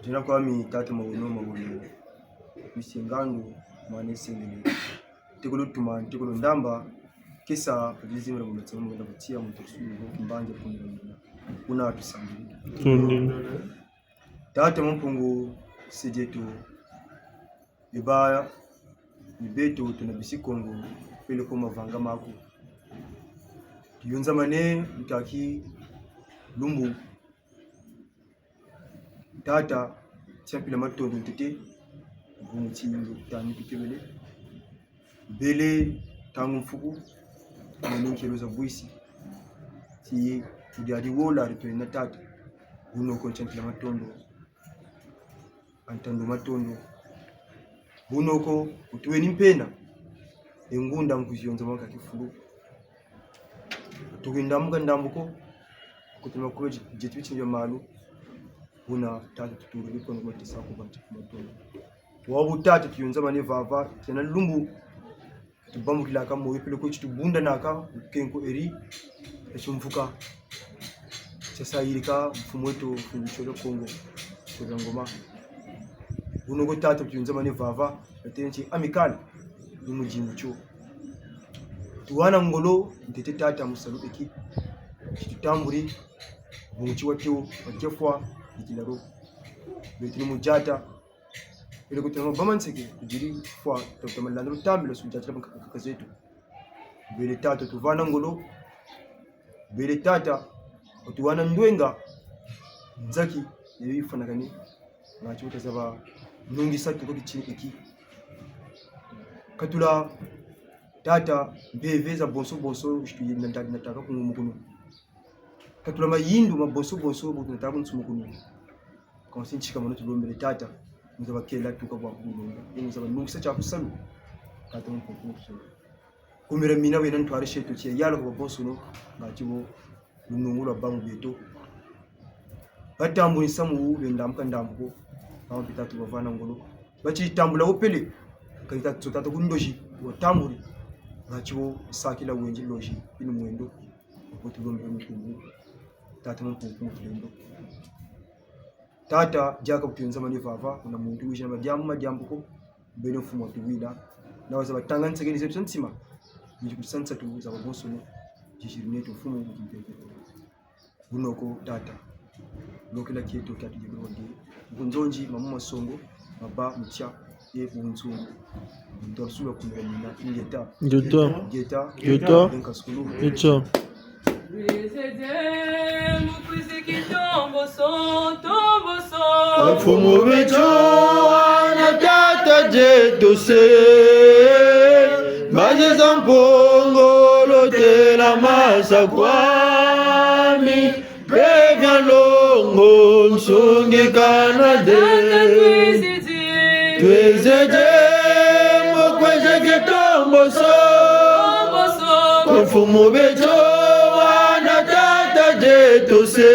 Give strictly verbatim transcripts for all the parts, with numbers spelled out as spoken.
Nzina kwami tata Mawono Mawono. Misi Ngandu, mwana Sengele. Ntekolo Tuma, ntekolo Ndamba. Kesa, kadizi mwana mwana tsema mwana batia muntu sulu, kimbanja kumira mwana. Kuna tusambiri. Tundi. Tata Mampungu, se dieto. Eba, ni beto tuna bisi Kongo, peleko mavanga maku. Tuyonzamane, mutaki, lumbu. Tata, tia mpila matondo ntete, bungu ti ndo tani kukebele. Bele, ntangu mfuku, mweni nkelo za bwisi. Ti, tudi adi wola, adi twena tata. Bunoko tia mpila matondo. Antandu matondo. Bunoko, utuweni mpena. E ngunda nkuzionza mwa ka kifulu. Tuki ndambu ka ndambu ko, kutuma kube dieto bitini bia malu, buna tata tutulu bikono matisa ku bantu ku matondo. Wabu tata tuyonzamane vava, tiena lumbu, tubambukilaka moyo peleko ti tubundanaka, nkenko eri, e timvuka, tia sayirika, mfumu weto, mfumu tio dia Kongo, tio dia Ngoma. Bunoko tata tuyonzamane vava, batenti Amicale, ni mudingu tio. Tuwana ngolo, ntete tata mu salu eki. Ti tutambuli, bungu ti watio, watia fwa, ni tilaro. Beto ni mu diata. Peleko tuna mabama nseke, tudiri fwa, tata malanda lutambila su diatila bankaka zeto. Bele tata, tuvana ngolo. Bele tata, watuwana ndwenga, nzaki, yeyo yifanakane, ngati wuta zaba nungisa tuko bitini eki. Katula tata, mpeve za bonso bonso, zitu yenda ntadi nataka ku ngumukunu. Katula mayindu ma bonso bonso, butu nataka ku nsumukunu. Kansi ntsika mano tulombele tata, mu zaba kela tuka bwa kubulonga, mu zaba nungisa tia ku salu, tata mu kuku kusalu. Kumira mina wena ntwari seto tia yalo kwa bonsono, ngati bo lunungu lwa bambu beto. Batambuli nsamu wu, benda mu ka ndambu ko, bambu bitatu bavana ngolo. Bati tambula wo pele, ka bitatu tata ku ndozi, watambuli, ngati bo sakila wenzi ndozi, bini mwendo, bo tulombele mukungu, tata mu kuku tulendo. Tata, diaka kutuyonzamane vava, kuna muntu wizi na madiambu, madiambu ko, beno mfumu watuwila. Na waza batanga nsekeni zeto za ntima, nzi kutusansa tu za babonsono, ziziri neto mfumu mu kimpeve. Bunoko tata, lokela kieto kia tudibiri wandi, ku nzonzi, mamu masongo, maba, mutia, e bunsungu. Ntwalu sula kumira mina, ingeta. Ingeta. Ingeta. Ingeta. Enka sukulu. Ingeta. Twizidi mu kwizi kitomboso, tomboso. Mfumu beto wana tata dieto se, mbazi za Mpungu lutela masa kwami. Mpeve ya longo nsungikana de. Twizidi mu kwizi kitomboso. Kwa mfumu beto wana tata dieto se.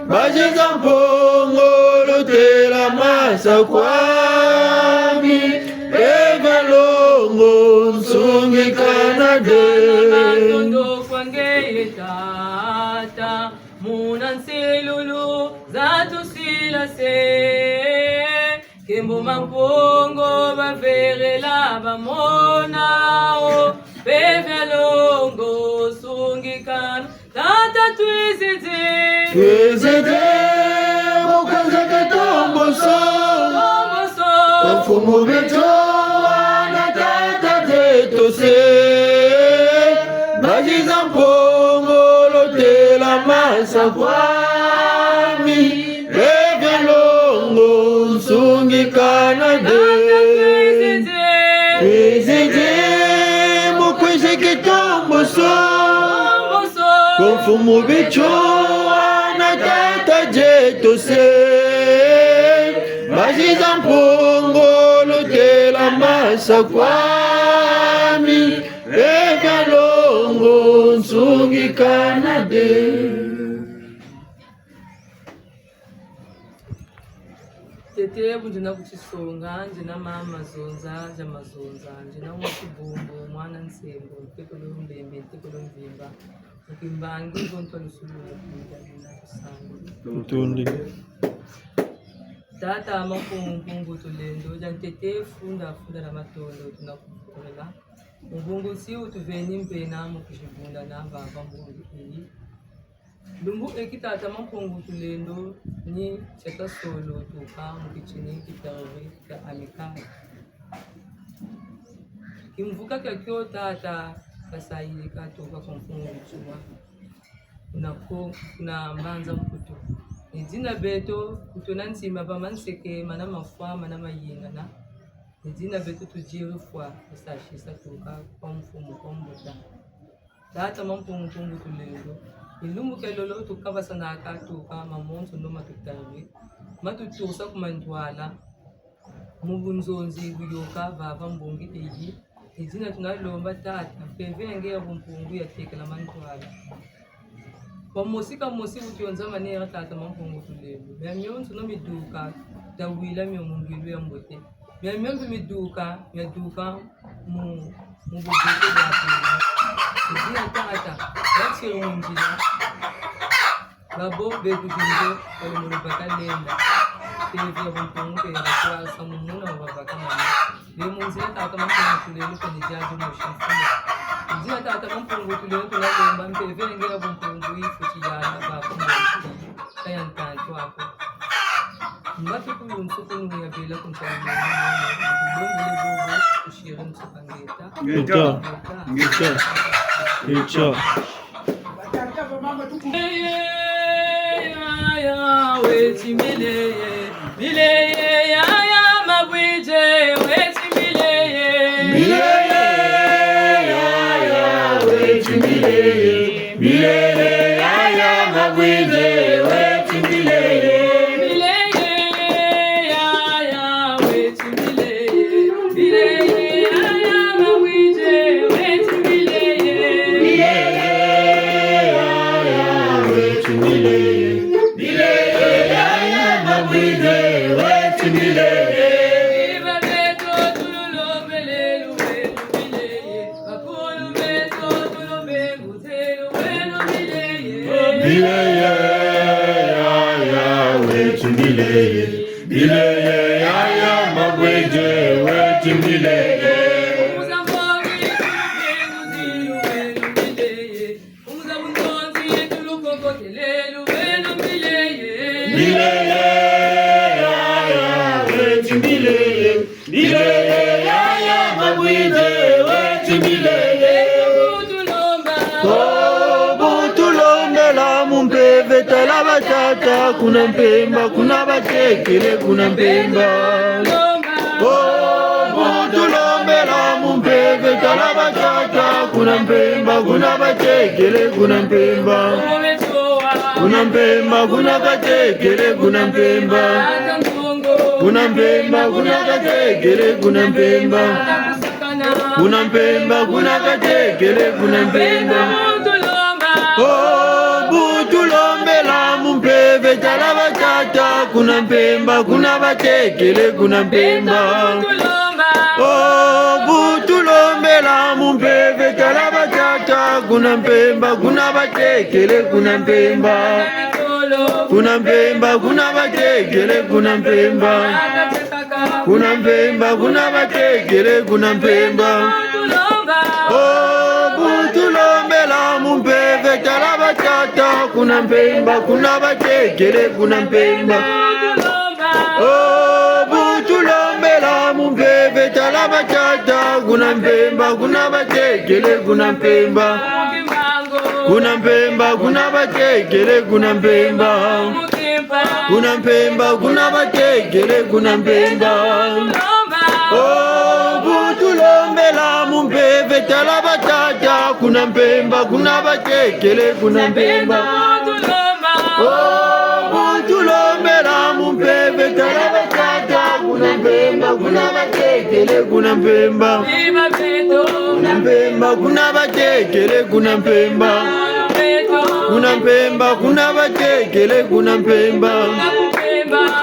Mbazi za Mpungu lutela masa kwami. Mpeve ya longo nsungikana de. Matondo kwa ngeye tata, muna nsilulu zatusila se. Nkembo ma Mpungu baverela bamona wo. Mpeve ya longo nsungikana. Tata twizidi. Twizidi mu kwizi kitomboso. Tomboso. Kwa mfumu beto wana tata dieto se. Mbazi za Mpungu lutela masa kwami. Mpeve ya longo nsungikana de. Tata twizidi. Twizidi mu kwizi kitomboso. Kwa mfumu beto wana tata dieto se. Mbazi za Mpungu lutela masa kwami. Mpeve ya longo nsungikana de. Tete, bu ndiena kutisonga, ndiena mama Zonza, Nzama Zonza, ndiena wa Kibumbu, mwana Nsembo, ntekolo Mbembe, ntekolo Mvimba, mu kimbangi, zonto lusulu na kuida, ndiena kusangu. Ntundi. Tata Mampungu Mpungu Tulendo, dia ntete funda, funda dia matondo tunakuvukulela. Mu bungu nsi wutuveni mpena mu kuzibundana vava mbungi eyi. Lumbu eki Tata Mampungu Tulendo ni tiata solo tuka mu kitini kitariri kia Amicale. Kimvuka kiakio tata kasayi katuka kwa Mpungu Ntsuma. Kuna ko, kuna Mbanza Mputu. Ni dina beto, kutuna ntima ba manseke, mana mafwa, mana mayingana. Ni dina beto tudiri fwa, tusasisa tuka kwa mfumu, kwa mbuta. Tata Mampungu Mpungu Tulendo. Ni lumbu kia lolo tukabasanaka tuka mamonso no matutariri. Matutusa ku mantwala. Mu bunzonzi buyoka vava mbongi eyi, ni dina tunalomba Tata, mpeve ya nge ya bumpungu yatekela mantwala. Kwa mosi ka mosi wutionza manera Tata Mampungu Tulendo. Miamionso no miduka, tawila mio mu ndwilu ya mbote. Miamionso miduka, miaduka mu, mu bubote bwa bena. Ni dina Tata, yatiri mu nzila. Babo beto binzo, bali mu lubaka lenda. Mpeve ya bumpungu mpe ya batwasa mu muna wa babaka mama. Be mu nzila Tata Mampungu Tulendo mpe ni diadi mosi mfumu. Nzila Tata Mampungu Tulendo tunalomba mpeve ya nge ya bumpungu yifweti yala bakumbu. Kaya ntantu ako. Mbatu kulu nsuku nu ya bela ku ntwala mwana mwana. Kulongele bobo, kusiri nsuka ngeta. Ngeta. Ngeta. Ngeta. Ngeta. Mileye, yaya, wetu mileye. Mileye, yaya, mabwede, wetu mileye. Mileye, yaya, wetu mileye. Mileye, yaya, mabwede, wetu mileye. Oh, bu tulombela mu mpeve, tala batata kuna Mpemba, kuna batekele kuna Mpemba. Oh, bu tulombela mu mpeve, tala batata kuna Mpemba, kuna batekele kuna Mpemba. Kuna Mpemba, kuna batekele kuna Mpemba. Kuna Mpemba, kuna batekele kuna Mpemba. Kuna Mpemba, kuna batekele kuna Mpemba. Oh, bu tulombela mu mpeve, tala batata kuna Mpemba, kuna batekele kuna Mpemba. Oh, bu tulombela mu mpeve, tala batata kuna Mpemba, kuna batekele kuna Mpemba. Kuna Mpemba, kuna batekele kuna Mpemba. Kuna Mpemba, kuna batekele kuna Mpemba. Oh, bu tulombela mu mpeve, tala batata kuna Mpemba, kuna batekele kuna Mpemba. Oh, bu tulombela mu mpeve, tala batata kuna Mpemba, kuna batekele kuna Mpemba. Kuna Mpemba, kuna batekele kuna Mpemba. Kuna Mpemba, kuna batekele kuna Mpemba. Oh, bu tulombela mu mpeve, tala batata kuna Mpemba, kuna batekele kuna Mpemba. Oh, bu tulombela mu mpeve, tala batata kuna Mpemba, kuna batekele kuna Mpemba. Kuna Mpemba, kuna batekele kuna Mpemba. Kuna Mpemba, kuna batekele kuna Mpemba.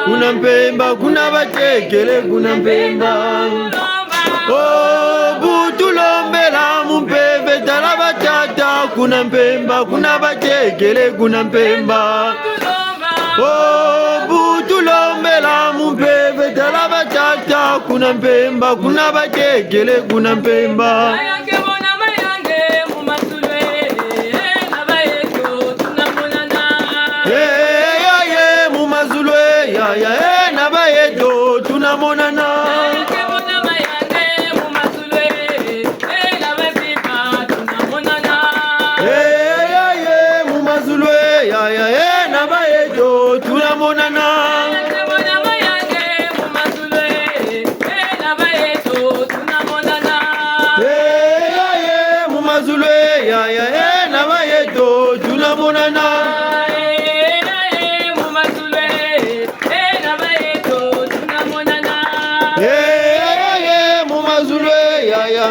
Kuna Mpemba, kuna batekele kuna Mpemba. Oh, bu tulombela mu mpeve, tala batata kuna Mpemba, kuna batekele kuna Mpemba. Oh, bu Kuna Mpemba, kuna batekele, kuna Mpemba. Eh, ya, ye, mu mazulu, eh, ya, ya, eh, na ba yeto, tuna monana. Eh, ya, ye, mu mazulu, eh, ya, ya, eh, na ba yeto, tuna monana. Eh, ya, ye, mu mazulu, eh, ya, ya, eh, na ba yeto, tuna monana. Eh, ya, ye, mu mazulu, eh, ya, ya.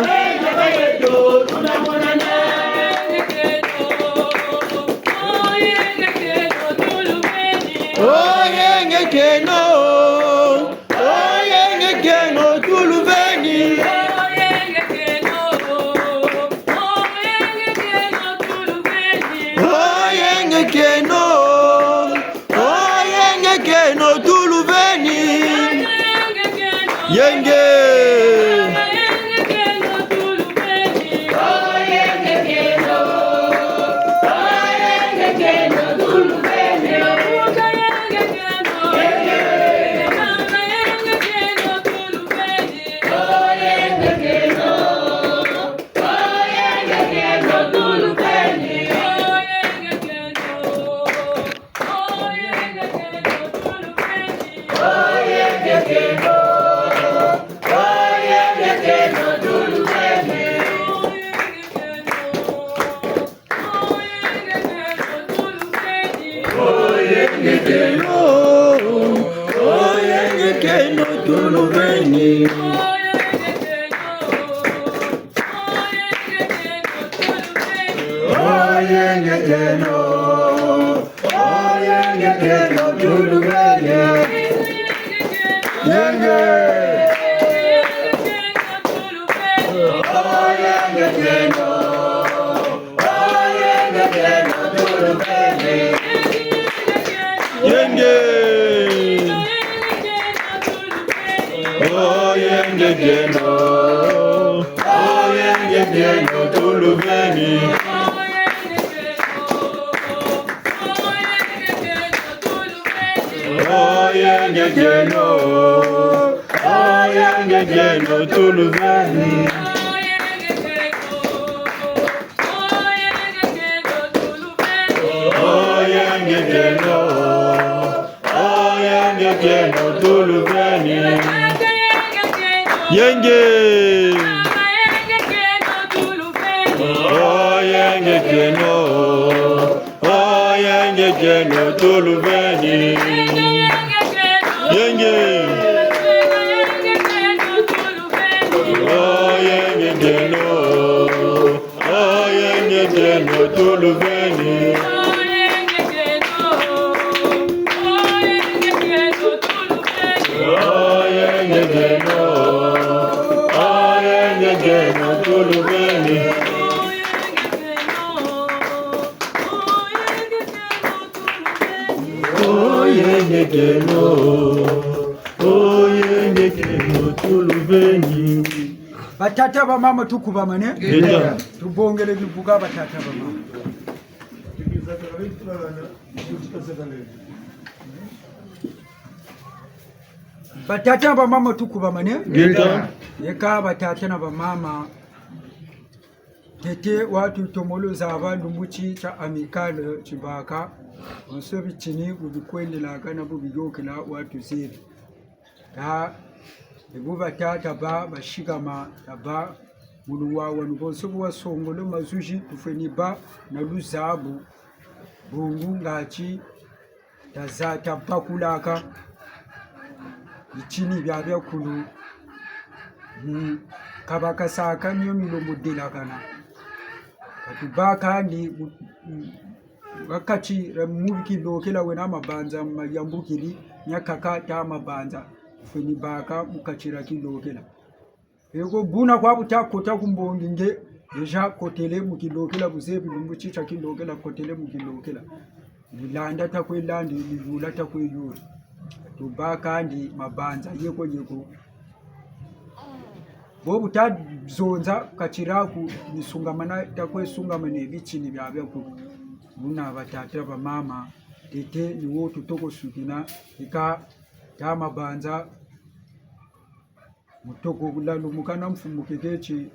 Oh, yenge kieno. Oh, yenge kieno, tuluveni. Oh, yenge kieno. Oh, yenge kieno, tuluveni. Yenge. Oh, yenge kieno, oh, yenge kieno, tuluveni. Oh, yenge kieno, oh, yenge kieno, tuluveni. Yenge. Oh, yenge kieno. Oh, yenge kieno, tuluveni. Yenge. Oh, yenge kieno. Oh, yenge kieno, tuluveni. Oh, yenge kieno. Oh, yenge kieno, tuluveni. Oh, yenge kieno. Oh, yenge kieno, tuluveni. Yenge. Oh, yenge kieno. Oh, yenge kieno, tuluveni. Yenge. Oh, yenge kieno. Oh, yenge kieno, tuluveni. Oh, yenge kieno. Oh, yenge kieno, tuluveni. Oh, yenge kieno. Oh, yenge kieno, tuluveni. Batata, bamama, tukubamane. Ngeta. Tubongele bivuka, batata, bamama. Batata, bamama, tukubamane. Ngeta. Yeka batata na bamama. Ntete watutomolo zaba lumbu ti tia Amicale Tibaka. Bonso bitini bu bikwendelaka na bu biyôkela watuzebi. Ta, e bu batata ba, basikama, taba, munu wa wanu bonso bu wasongolo mazuzi, tufweni ba na luzabu, bungu ngati, taza, tabakulaka, bitini bia biakulu, mu, ka bakasaka mio milomo delakana. Ka tubâ kandi, mu, mu, ha kati dia mu kilokela wena mabanza mayambukili, miakaka ta mabanza, fweni baka mu kati dia kilokela. Eko buna kwa bu takota ku mbongi nge, déjà kotele mu kilokela, buzebi lumbu ti tia kilokela, kotele mu kilokela. Milanda takwe landi, miyula takwe yula. Tubâ kandi mabanza, yeko yeko. Bo bu ta zonza kati diaku, ni sungamana, ta kwe sungamana bitini biabia ku. Buna batata bamama, tete ni wo tutoko sukina, ika ta mabanza, mutoko kulalumuka na mfumu keketi,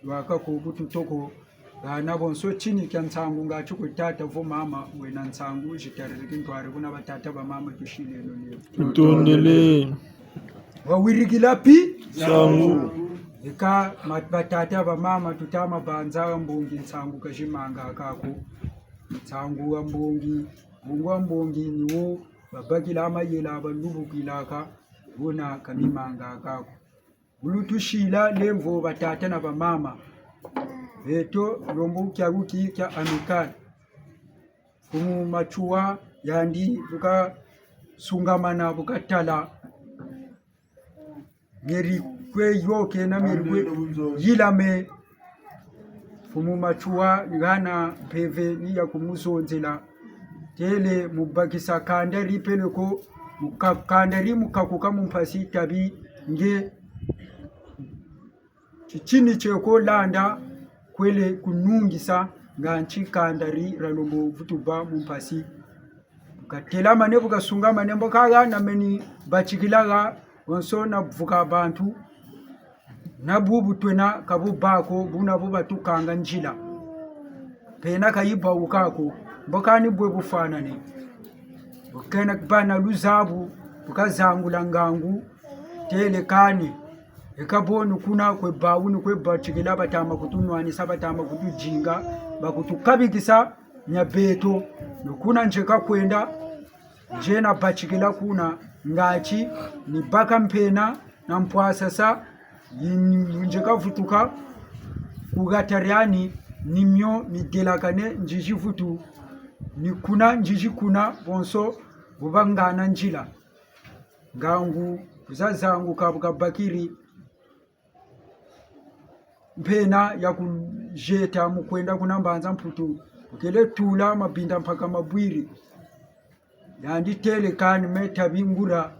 lwaka ko bu tutoko, hana bonso tini kia nsangu ngati kwe tata vo mama, wena nsangu, zitariri kintwari kuna batata bamama tusileno leo. Tutondele. Wawirikila pi? Nsangu. Eka ma-, batata bamama tuta mabanza mbongi nsangu kazimanga kaku. Nsangu wa mbongi, mbongi wa mbongi ni wo babakila mayela balubukilaka, buna kamimanga kaku. Bulu tusila lemvo batata na bamama. Beto lombo kia wuki kia Amicale. Mfumu Matsoua yandi bu kasungamana bu katala. Mieri kwe yôkena, mieri kwe yilame. Mfumu Matsoua ni hana mpeve ni ya kumuzonzela. Têle mu bakisa kanda di peleko, mu ka-, kanda di mu kakuka mu mpasi tabi nge. Titini tie ko landa kwele kunungisa, ngati kanda di dia lombo vutu bâ mu mpasi. Bu katelamane, bu kasungamane, mbo kahana meni batikila ha, bonso na vuka bantu, na bubu twena ka bubâ ko, buna bu batukanga nzila. Mpena ka yibawuka ko, mbo kani bwe bufwanane. Bu kena bana luzabu, bu kazangula ngangu, têle kani. Eka bo ni kuna kwe bawu ni kwe batikila, batama kutunwanisa, batama kutudinga, bakutukabikisa nia beto. Ni kuna nzeka kwenda, nzena batikila kuna, ngati ni baka mpena na mpwasasa, yi-, nzeka vutuka ku hata diani, ni mio midelakane, nzizi vutu, ni kuna, nzizi kuna, bonso bu bangana nzila. Ngangu bu kazanguka bu kabakiri mpena ya kuzieta mu kwenda kuna Mbanza Mputu, bu kele tula mabinda mpaka mabwiri. Yandi têle kani me tabi ngura,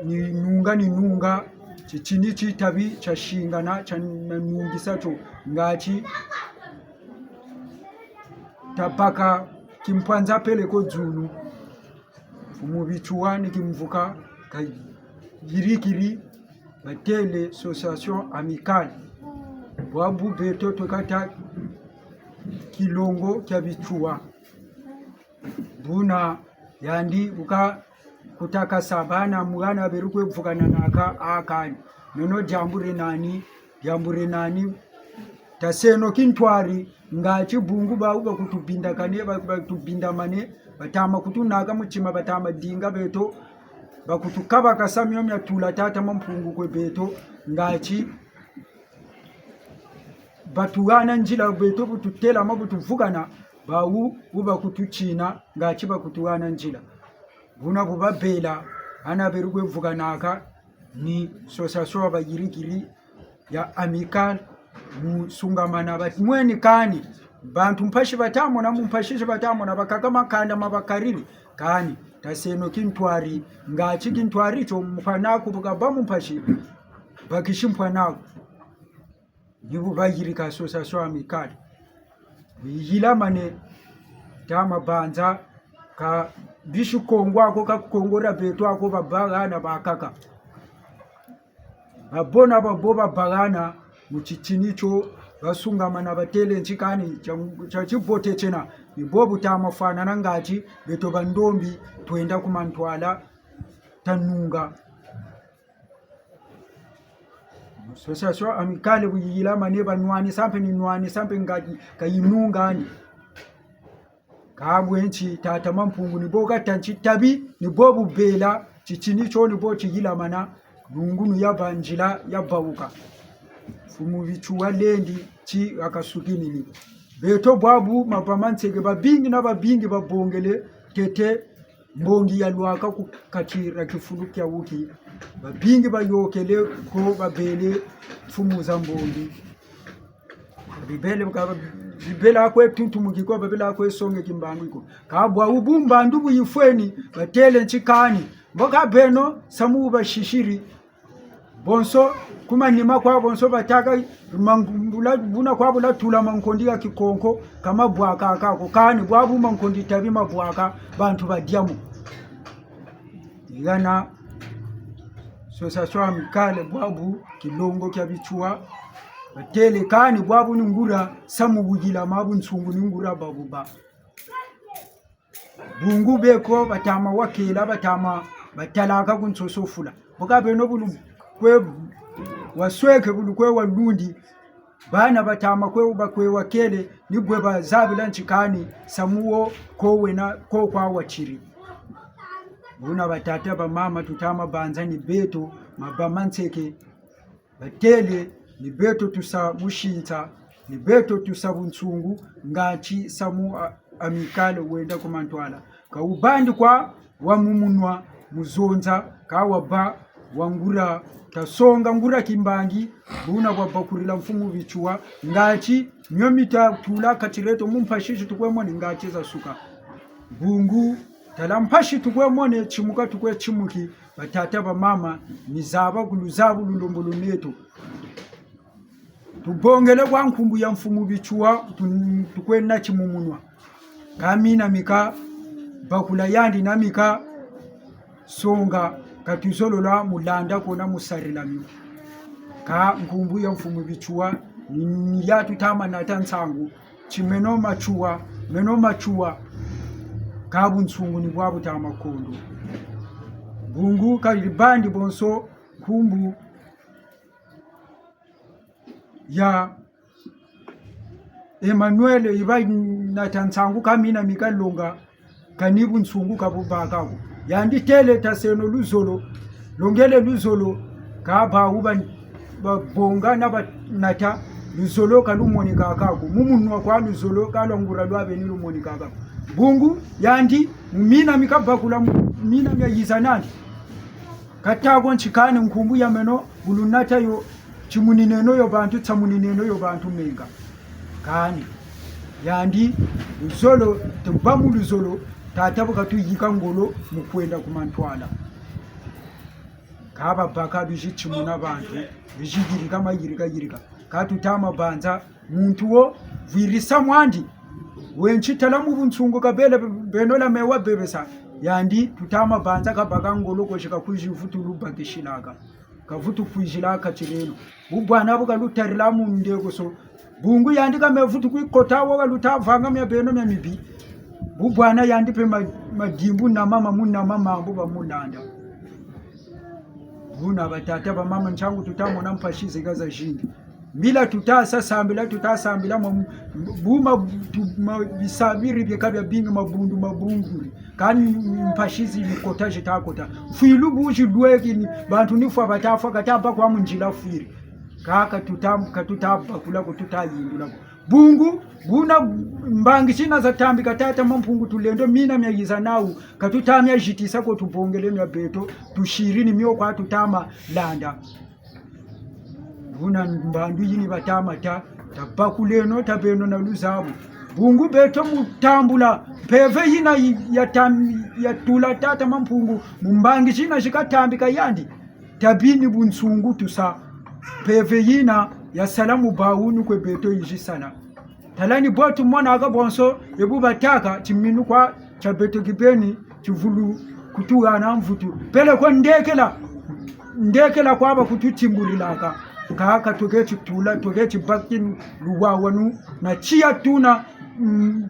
ni nunga, ni nunga, titini ti tabi tia singana, tia na nungisa tio, ngati tabaka kimpwanza peleko dzunu. Mfumu Bitsoua ni kimvuka kayirikiri, batêle Association Amicale. Bwabu beto tweka ta kilongo kia Bitsoua. Buna yandi bu kakutakasa bana mu hana beri kwe vukananaka akani. Nono diambu dinani, diambu dinani. Taseno kintwari, ngati bungu bawu bakutubindakane, ba-, bakutubindamane, batama kutunaka mutima, batama dinga beto, bakutukabakasa mio mia tula tata Mampungu kwe beto, ngati batuhana nzila beto bu tutelama, bu tuvukana, bawu bu bakututina, ngati bakutuhana nzila. Buna bu babela, hana beri kwe vukanaka, ni association bayirikiri ya Amicale, mu sungamana ba-, mweni kani, bantu mpasi bata mona, mu mpasi zi bata mona, bakaka makanda ma bakariri, kani, taseno kintwari, ngati kintwari tio mpwanaku bu kabâ mu mpasi, bakisi mpwanaku. Ni bu bayirika Association Amicale. Yilamane, ta mabanza, ka bisi Kongo ako, ka Kongo dia beto ako, babahana bakaka. Babona babo babahana mu titini tio, basungamana batêle nti kani tia, tia tibote tiena, ni bo bu tama fwanana ngati beto bandombi twenda ku mantwala tanunga. Association Amicale bu yiyilamane banwanisa mpe ni nwanisa mpe ngati ka yinungani. Ka bwe nti tata Mampungu ni bo kata nti tabi, ni bo bu bela, titini tio ni bo tiyilamana, nungunu yabâ nzila yabawuka. Mfumu Bitsoua lendi ti akasukinini. Beto bwabu mapa manseke babingi na babingi babongele tete mbongi ya lwaka ku kati dia kifulu kia wuki. Babingi bayôkele ko babele mfumu za mbongi. Bibele ka, bibele kwe tuntumuki ko, bibele kwe songe kimbangi ko. Ka bwabu mbandu bu yifweni, batêle nti kani. Mbo ka beno, samu basisiri. Bonso, ku manima kwa bonso batâka, mangula, buna kwa bula tula mankondi ya kikonko, ka mabwaka kaka ko, kani bwabu mankondi tabi mabwaka, bantu badia mo. Yana, association amicale bwabu, kilongo kia Bitsuwa, batêle kani bwabu ni nguria, samu wudila ma bunsungu ni nguria babuba. Bungu beko batama wakela, batama batalaka ku nsosofula. Boka beno bulu kwe wasweke, bulu kwe walundi. Bana batama kwe bakwe wakele, ni bwe bazabila nti kani samu wo ko wena ko kwa watiri. Buna batata bamama tutama banza ni beto maba ma nseke. Batêle, ni beto tusa musinsa, ni beto tusa bunsungu, ngati samu a-, amicale wenda ku mantwala. Ka wubandi kwa wa mu munwa, mu zonza, ka wabâ wa nguria, tasonga nguria kimbangi, buna bwabakurila mfumu Bitsuwa, ngati mio mita tula kati dieto mu mpasi zi tukwe mone ngati zasuka. Bungu, tala mpasi tukwe mone, timuka tukwe timuki, batata bamama, ni zaba ku luzabu lulembolo neto. Tubongele kwa nkumbu ya mfumu Bitsuwa, tu-, tukwe nati mu munwa. Ka mina mika bakula yandi na mika songa, ka tuzololo mu landa ko na mu sarila mio. Ka nkumbu ya mfumu Bitsuwa, ni, ni ya tutama nata nsangu. Ti meno Matsuwa, meno Matsuwa, ka bunsungu ni bwa butama kondo. Bungu ka dibandi bonso nkumbu ya Emmanuel yi banata nsangu ka mina mika longa, kani bunsungu ka bubâka ko. Yandi têle taseno luzolo, longele luzolo, ka bawu ba, babonga na banata, luzolo ka lumonikaka ko. Mu munwa kwa luzolo ka lwa nguria lwa beni lumonikaka ko. Bungu, yandi, mu mina mika bakula, mu mina mia yiza nandi. Ka tako nti kani nkumbu ya meno, bu lunata yo, timunineno yo bantu, tsamunineno yo bantu menga. Kani, yandi, luzolo, tubâ mu luzolo, tata bu katuyika ngolo mu kwenda ku mantwala. Ka babaka bizi timuna bantu, bizi yirika mayirika yirika. Ka tutama banza, muntu wo, vwirisa mwandi. Wenti tala mu bunsungu kabele beno la mewa bebesa. Yandi tutama banza kabaka ngolo ko ti ka kwizi vutu lubakisilaka. Ka vutu kwizila kati dieno. Bu bwana bu kalutarila mu ndeko so. Bungu yandi ka me vutu kwe kota wo kaluta vanga mia beno mia mibi. Bu bwana yandi mpe ma-, madimbu na mama mu na mama bu bamulanda. Buna batata bamama ntiangu tuta mona mpasi zeka zazingi. Mbila tuta sa sambila, tuta sambila ma, bu ma, tu, ma, bisabiri bieka biabingi mabundu, mabunguri. Kani mpasi zi mikota zita kota. Mfwilu bu zilweki ni, bantu ni fwa bata fwa, kata bâ kwa mu nzila fwiri. Ka, ka tuta, ka tuta bakula ko, tuta yindula ko. Bungu, buna mbangi zina zatambika tata Mampungu Tulendo mina mia yiza nawu, ka tuta mia zitisa ko tubongele mia beto, tusiri ni mio kwa tutama landa. Buna mbandu yini batama ta, tabakuleno, tabeno na luzabu. Bungu beto mu tambula, mpeve yina yi-, ya tam-, ya tula tata Mampungu, mu mbangi zina zikatambika yandi. Tabi ni bunsungu tusa. Mpeve yina yasala mu bawu ni kwe beto yizi sala. Tala ni bo tumonaka bonso, e bu batâka, timinu kwa tia beto kibeni, tivulu kutuhana mvutu. Peleko ndekela, ndekela kwa ba kututimbulilaka. Kâ ka tweke titula, tweke tibaki luwawanu, na tiya tuna, mm,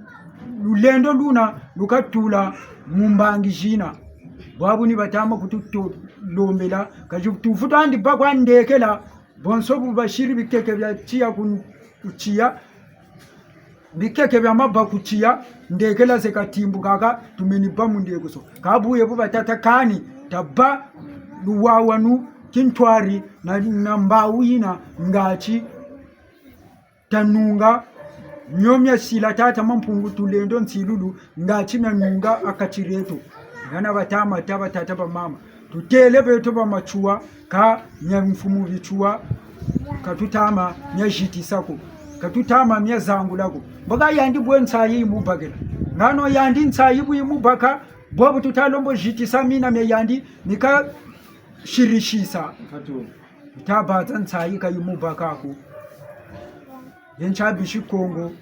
lulendo luna, lukatula mu mbangi zina. Bwabu ni batama kututo-, lombela, ka ti tuvutu andi bâ kwa ndekela, bonso bu basiri bikeke bia tiya ku, ku tiya, bikeke bia maba ku tiya, ndekela zeka timbukaka, tumeni bâ mu ndeko so. Kâ bu ye bu batata kani, tabâ luwawanu, kintwari, na, na mbawu yina, ngati, tanunga, mio mia sila tata Mampungu Tulendo nsilulu, ngati mia nunga ha kati dieto. Ngana batama ta batata bamama. Tutêle beto ba Matsuwa, kâ mia mfumu Bitsuwa, ka tutama mia zitisa ko. Ka tutama mia zangula ko. Mboka yandi bwe nsayi yimubakela. Ngano yandi nsayi bu yimubaka, bwabu tuta lembo zitisa mina mia yandi, ni ka sirisisa. Katu. Tuta banza nsayi ka yi mu baka ko. Ye ntia bisi Kongo,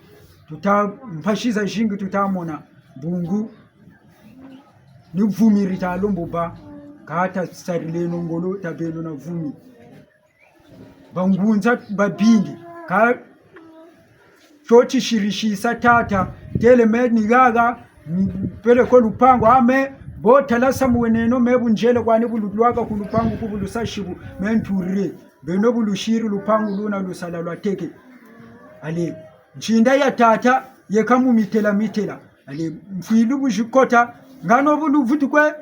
tuta, mpasi zazingi tuta mona, bungu ni vumi dita lembo bâ, kâ tasarileno ngolo, tabeno na vumi. Bangunza babingi, kâ tio tisirikisa tata, têle me ni haha, m-, peleko lupangu, ah, me, bo tala samu weneno, me bu nzele kwani bu lulwaka ku lupangu ku bu lusa sibu, me ntulile. Beno bu lusiri lupangu luna lusala lwateke. Allez, nsinda ya tata, yeka mu mitela mitela. Allez, mfwilu bu zikota, ngano bu luvutu kwe,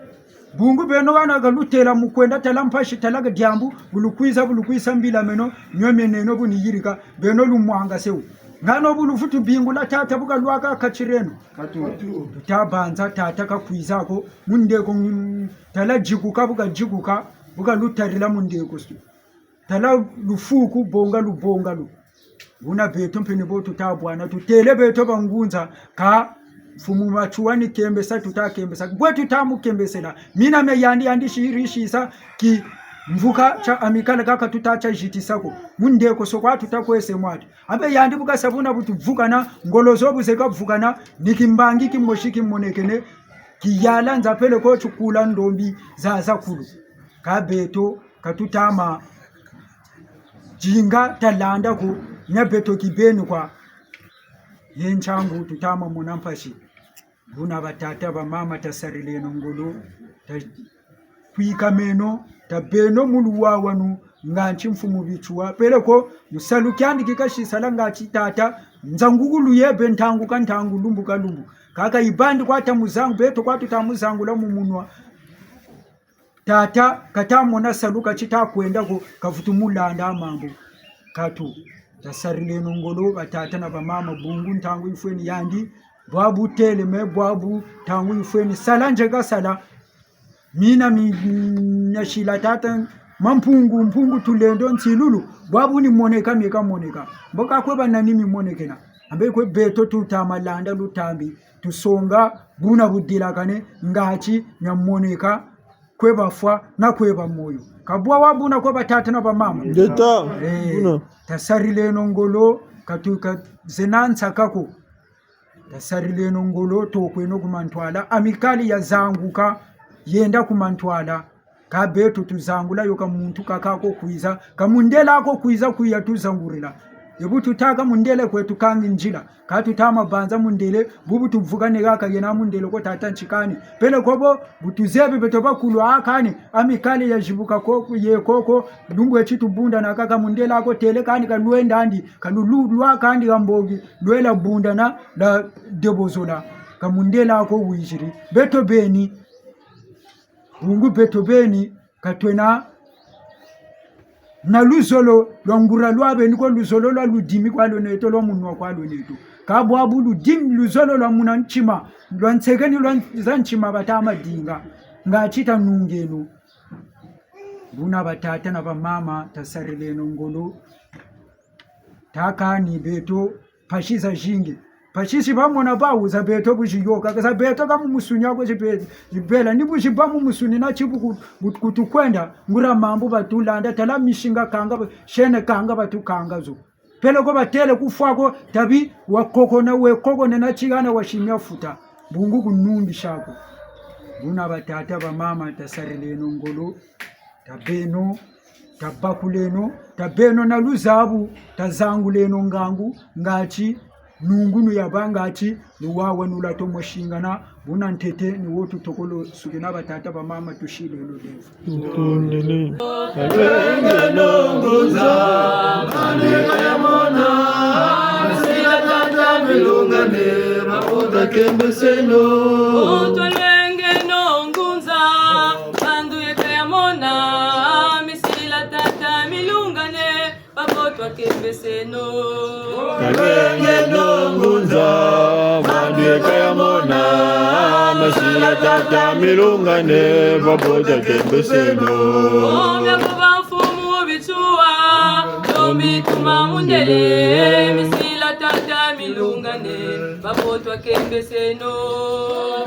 bungu beno hana ka lutêla mu kwenda tala mpasi, tala ka diambu, bu lukwiza, bu lukwiza mbila meno, nio mieneno bu niyirika, beno lumwangase wo. Ngano bu luvutu bingula tata bu kalwaka kati dieno. Katu. Tuta banza tata kakwiza ko, mu ndeko, mm, tala dikuka, bu kadikuka, bu kalutarila mu ndeko su. Tala lufuku, bonga lu, bonga lu. Buna beto mpe ni bo tuta bwana, tutêle beto bangunza, kâ mfumu Matsoua ni kembesa, tuta kembesa. Bwe tuta mu kembesela. Mina mia yandi, yandi sirikisa ki mvuka tia Amicale kaka tuta tia zitisa ko. Mu ndeko so kwa tuta kwese mwati. Ambe yandi bu kasa buna bu tuvukana, ngolo zo bu zeka vukana, ni kimbangi kimosi kimonekene, kiyala nza peleko tikula ndombi za zakulu. Kâ beto, ka tuta ma dinga talanda ko, nia beto kibeni kwa. Ye ntiangu tuta ma mona mpasi. Buna batata, bamama, tasarileno ngolo, ta-, kwikameno, tabeno mu luwawanu, ngati mfumu Matsoua. Peleko, mu salu kiandi ki kasisala ngati tata, nzangukulu ye bê ntangu ka ntangu, lumbu ka lumbu. Kaka yibandi kwa ta muzangu, beto kwa tuta muzangula mu munwa. Tata, kata mona salu ka tita kwenda ko, kavutu mu landa mambu. Katu, tasarileno ngolo, batata na bamama, bungu ntangu yifweni yandi, bwabu têle me, bwabu ntangu yifweni, sala nze kasala. Mina mi, mi, nasila tata, Mampungu, Mpungu Tulendo, Nsilulu, bwabu ni moneka, mie kamoneka. Mbo ka kwe ba nani mimonekena. Ambe kwe beto tuta ma landa lutambi, tusonga, buna budilakane, ngati, mia moneka, kwe bafwa, na kwe ba moyo. Ka bwa wa buna kwe batata na bamama. Ngeta, eh, buna. Tasarileno ngolo, katu ka zena nsaka ko. Tasarileno ngolo, tokweno ku mantwala. Amicale yazanguka, yenda ku mantwala. Kâ beto tuzangula yo ka muntu kaka ko kwiza, ka mundele ko kwiza kwiza tuzangurila. Ye bu tutâka mundele kwe tukangi nzila. Kâ tuta ma banza mundele, bubu tuvukane kaka yena mundele ko tata ntikani. Peleko bo, bu tuzebi beto bakulu a kani, Amicale yazibuka ko, ye koko, lumbu eti tubundana kaka mundele ko têle kani ka lwenda andi, ka lulu lwa kandi ha mbongi, lwela bundana la debozola. Ka mundele ko wiziri. Beto beni, bungu beto beni, ka twena na luzolo lwa nguria lwa beni ko, luzolo lwa ludimi kwa lweneto, lwa munwa kwa lweneto. Kâ bwabu ludimi, luzolo lwa muna ntima, lwa nsekeni lwa n-, za ntima bata ma dinga. Ngati tanungeno. Buna batata na bamama, tasarileno ngolo. Takani beto, mpasi zazingi. Mpasi zi bamona bawu za beto bu ziyoka, za beto ka mu musuni ko zibe-, zibela, ni bu ziba mu musuni na tibu ku-, ku-, ku tukwenda, nguria mambu batulanda, tala misinga kanga ba-, sene kanga batukanga zo. Peleko batêle kufwa ko, tabi wa koko na we koko ne na tigana wa simia futa. Bungu kunungisa ko. Buna batata bamama tasarileno ngolo. Tabeno, tabakuleno, tabeno na luzabu, tazanguleno ngangu, ngati nungunu yabâ ngati, luwawanu lwatomo singana, buna ntete ni wo tutokolo sukina batata bamama tusileno lemvo. Tutondele. Lwenge no ngunza, bandi kaya mona, sila tata milungane, bakota kembeseno. Utwa lwenge no ngunza, bandu yeka ya mona, misila tata milungane, babotwa kembeseno. Kalenge no ngunza, bandu yeka ya mona, misila tata milungane, babotwa kembeseno. Ombe kuba mfumu bituwa, tombi kuma mundele, misila tata Milungane, babo twakembeseno.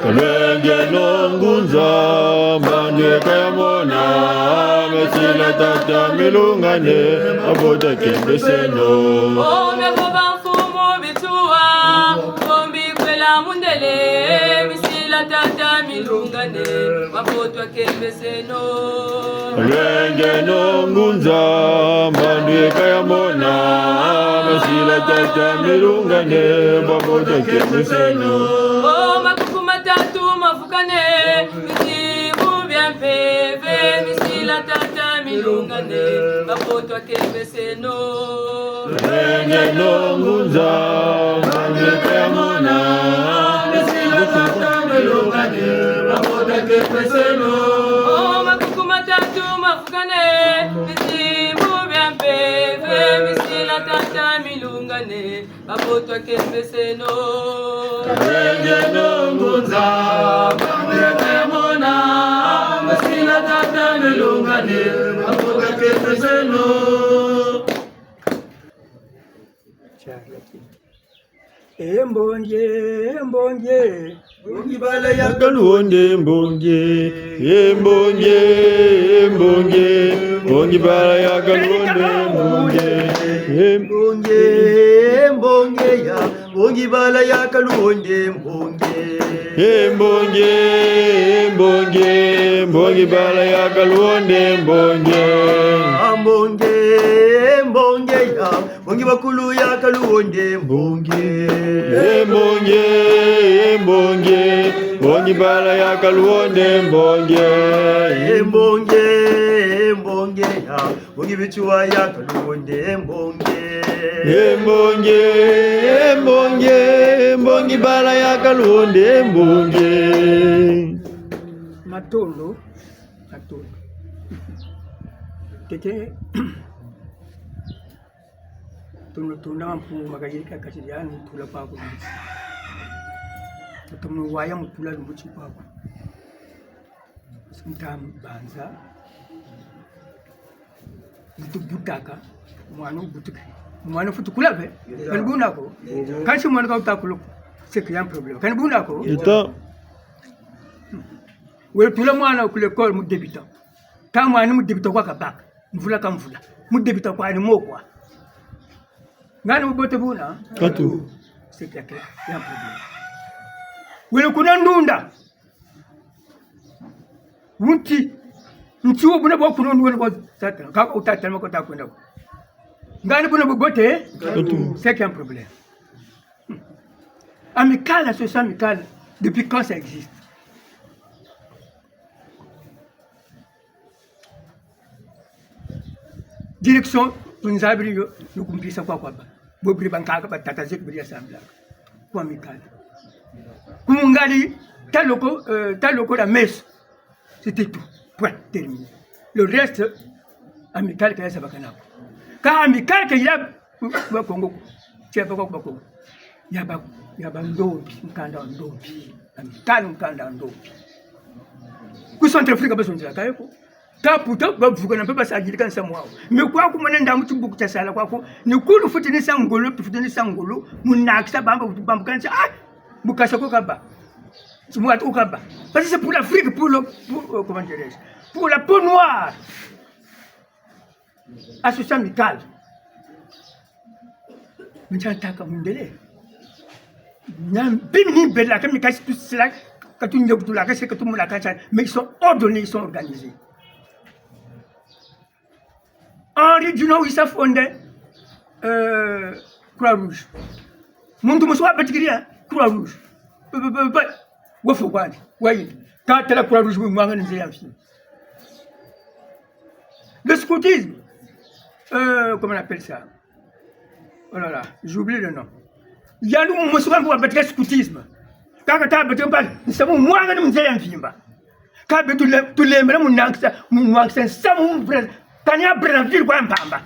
Kalwenge no ngunza, mbandu eka ya mona, mesila tata milungane, babo twakembeseno. O meko bamfumu bituwa, kombi kwela mundele, misila tata milungane, babo twakembeseno. Lwenge no ngunza, mbandu eka ya mona, mesila tata milungane, babo twakembeseno. O makuku matatu mavukane, bizibu bia mpeve, misila tata milungane, babo twakembeseno. Lwenge no ngunza, mbandu eka ya mona, mesila tata milungane, babo twakembeseno. O makuku matatu mavukane, bizibu bia mpeve, misila tata milungane, babo twakembeseno. Lwenge no ngunza, mbandu eka ya mona, mesila tata milungane, babo twakembeseno. E mbongi, e mbongi. Mbongi bala ya kaluonde mbongi. E mbongi, e mbongi. Mbongi bala ya kaluonde mbongi. E mbongi, e mbongi ya. Mbongi bala ya kaluonde mbongi. E mbongi, e mbongi. Mbongi bala ya kaluonde mbongi. A mbongi, e mbongi ya. Mbongi bakulu ya kaluonde mbongi. E mbongi, e mbongi, mbongi bala ya kaluonde mbongi. E mbongi, e mbongi ya, mbongi bituwa ya kaluonde mbongi. E mbongi, e mbongi, mbongi bala ya kaluonde mbongi. Matondo, matondo. Tete. Tunu tuna mpungu makayirika kati diani tula kwaku. Tunu waya mutula lumbu ti kwaku. Nta banza. Nitu butaka. Mwana wubutuke. Mwana futukula ve. Kani buna ko. Kansi mwana ka wuta kuluku. C'est qu'il y a un problème. Kani buna ko. Ita. Wele tula mwana ku l'école mu débutant. Ka mwana mu débutant kwa kabaka. Mvula ka mvula. Mu débutant kwani mo kwa. Ngani mubote buna? Katu. C'est clair, clair. Il y a un problème. Wele kuna ndunda. Wunti. Nti wo buna bo kuna ndunda bo tata. Kaka wuta tala ko ta kwenda ko. Ngani buna mubote? Katu. C'est qu'il y a un problème. Amicale, association amicale, depuis quand ça existe? Direction, nzabiri yo, lukumpisa kwa kwa ba. Bobiri bankaka, batata zetu biri assemblée. Kwa amicale. Ku Mungadi, taloko, euh, taloko la messe. C'était tout. Point. Terminé. Le reste, amicale ka ya zabakana ko. Ka amicale ka ya Bakongo ko. Tia bako Bakongo. Ya ba, ya bandombi, mukanda wa ndombi. Amicale mukanda wa ndombi. Ku Centrafrique bazonzela ka yo ko. Ka puta bavukana mpe basadilika nsamu wawu. Mais kwa kumona ndambu tibuku tia sala kwaku, ni kulu futi ni sa ngolo, futi ni sa ngolo, munakisa bamba, bamba kanisa, ah, mukasa ko kaba. Ti mwatu ko kaba. Parce que c'est pour l'Afrique, pour le, pour, euh, comment dirais-je, pour la peau noire. Association amicale. Mincha ntaka mundele. Nyam, bim ni bela, kami kasi tusila, katunyokutula, kasi katumula, kasi, mais ils sont ordonnés, ils sont organisés. Henri Dunant, il s'est fondé, euh, Croix-Rouge. Muntu mosi wabatikiri, hein, Croix-Rouge. Pe, pe, pe, pe. Wafwa kwandi, wayenda. Ka tala Croix-Rouge, mwangani nzila ya mfimba. Le scoutisme, euh, comment on appelle ça? Oh là là, j'oublie le nom. Yandi mosi kampe wabatika scoutisme. Kaka tabatika mpe, nsamu mwangani mu nzila ya mfimba. Ka beto tule-, tulembela mu nangisa, mu nangisa nsamu mu Bra-, kani ya Brazzaville kwa mpamba.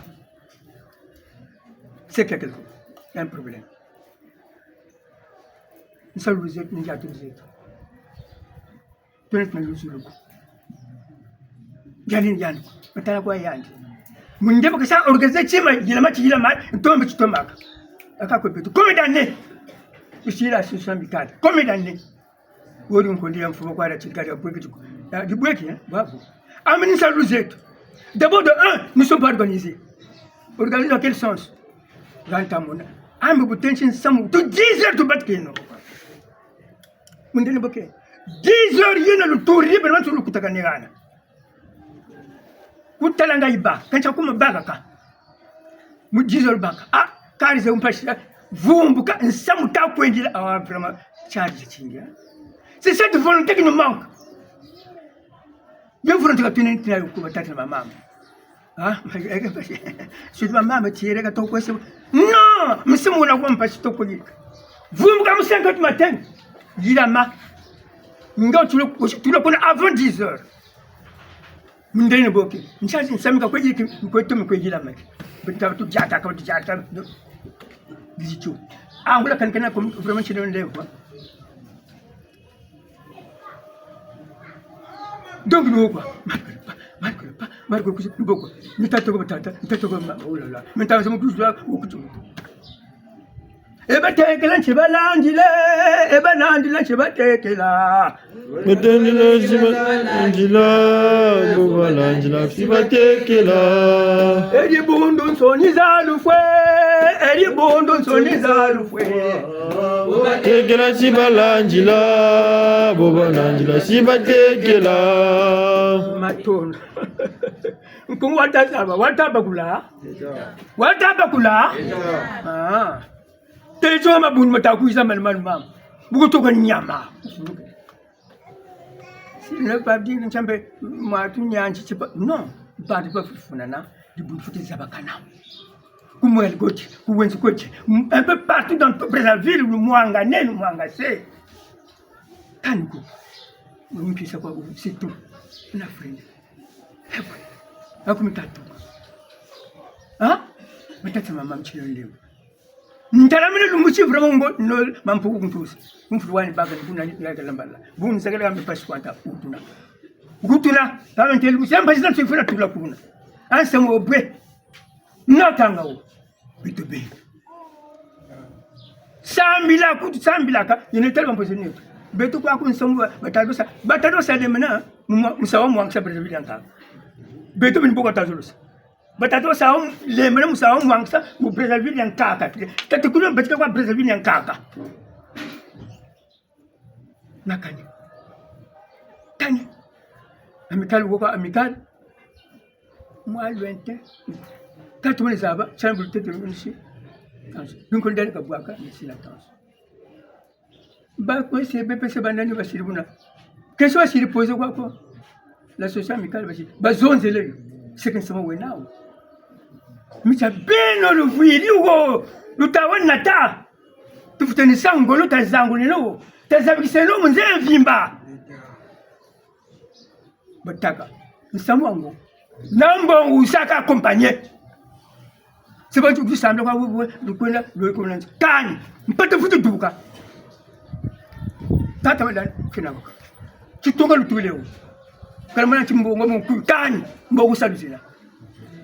C'est quelque chose. Il y a un problème. Nsalu zeto, ndiatu zeto. Twena tuna luzolo ko. Yandi ni yandi ko. Matala kwa yandi. Mu ndebo kasa organiser tima, yilama ti yilama, ntombe ti tombaka. Aka kwe beto. Combien d'années? Tusila association amicale. Combien d'années? Wori nkondi ya mfumu kwa la tilika ya bweki tiko. Ya, di bweki, hein? Bravo. Amini salu zeto. D'abord, de un, nous sommes pas organisés. Organisés dans quel sens? Ganta mona. Ambe butensi nsamu. Tu dix heures tu bat keno. Mundele boke. Dix heures yena luturi, bela bantu lukutakane hana. Kutala nga yiba, kantia kuma baka ka. Mu dix heures baka. Ah, kari ze mpasi, ah, vumbuka, nsamu ta kwendila. Ah, vraiment, charge tingi, hein. C'est cette volonté qui nous manque. Ye volonté ka tuna, tuna yo ku batata na bamama. Ah, surtout bamama, tiere ka toko kwese. Non, misimu na kwa mpasi toko yika. Vumbuka mu cinq heures du matin. Yilama. Nga tula, tula kuna avant dix heures. Mundele boke. Nsazi nsamika kwe yiki, kwe tumi kwe yila maki. Bita tu jata, ka tu jata. Dizitu. Angula kankana comme vraiment c'est le lève, quoi. Donc, nous, quoi. Marco le pas, Marco le pas, Marco le cousin, nous, quoi. Nous, tata, tata, tata, oh là là. Maintenant, nous sommes tous là, au couteau. E batekela nti balandila, e balandila nti batekela. Batekela nti balandila, bo balandila nti batekela. E dibundu nsoni za lufwe, e dibundu nsoni za lufwe. Batekela nti balandila, bo balandila nti batekela. Matondo. Nkungu wata saba, wata bakula. Wata bakula. Ah. Tezo mabundu mata kwiza manu manu mama. Bukutuka nyama. Si ne pa di nchambe matu nyanji tipa. Non, batu bafufunana, dibundu fweti zabakana. Ku Mwela koti, ku Wenza koti, un peu partout dans tout Brazzaville, le Mwanga ne, le Mwanga se. Kani ko. Mpisa kwa, c'est tout. Na frère. Ewe. Aku mitatu. Ha? Mitatu mama mchilo leo. Ntalamina lumbu ti vraiment ngo, no, mampu kuntusa. Mfutu wani baka ni kuna ni yaka lambala. Buni sakala kambe pasi kwanta, kutuna. Kutuna, kama nteli, mpasi za tifuna tula kuna. Ansa mo bwe. Natanga wo. Beto be. Sambila, kutu sambilaka, yena tala bampoze neto. Beto kwaku nsamu, batatu sa, batatu sa lemena, mu, mu sa wa mwangisa Brazzaville ya nkaka. Beto bini boko tazolo sa. Batatu sa lemene mu sa wa mwangisa mu Brazzaville ya nkaka. Tatu kuno batika kwa Brazzaville ya nkaka. Na kani. Kani. Amicale, woko Amicale. Mwa lointain. Kati mwana zaba, tiana bulu tete mwana si. Tanso. Binko ndani kabwaka, ni sila tanso. Ba ko se B P C banani basiri buna. Question basiri poser kwa ko. L'association amicale basiri. Bazonzele yo. C'est que nous sommes now. Mitia beno luvwiri wo. Lutawa nata. Tufuteni sa ngolo tazanguleno wo. Tazabikiseno mu nzila mvimba. Bataka. Nsamu wango. Na mbongo wusaka accompagner. Se bantu kusambila kwa wewe, lukwenda, lukwenda. Kani, mpata futu duka. Tata wala, kina waka. Titunga lutule wo. Kala mwana ti mbongo mu ku, kani, mbongo salu zila.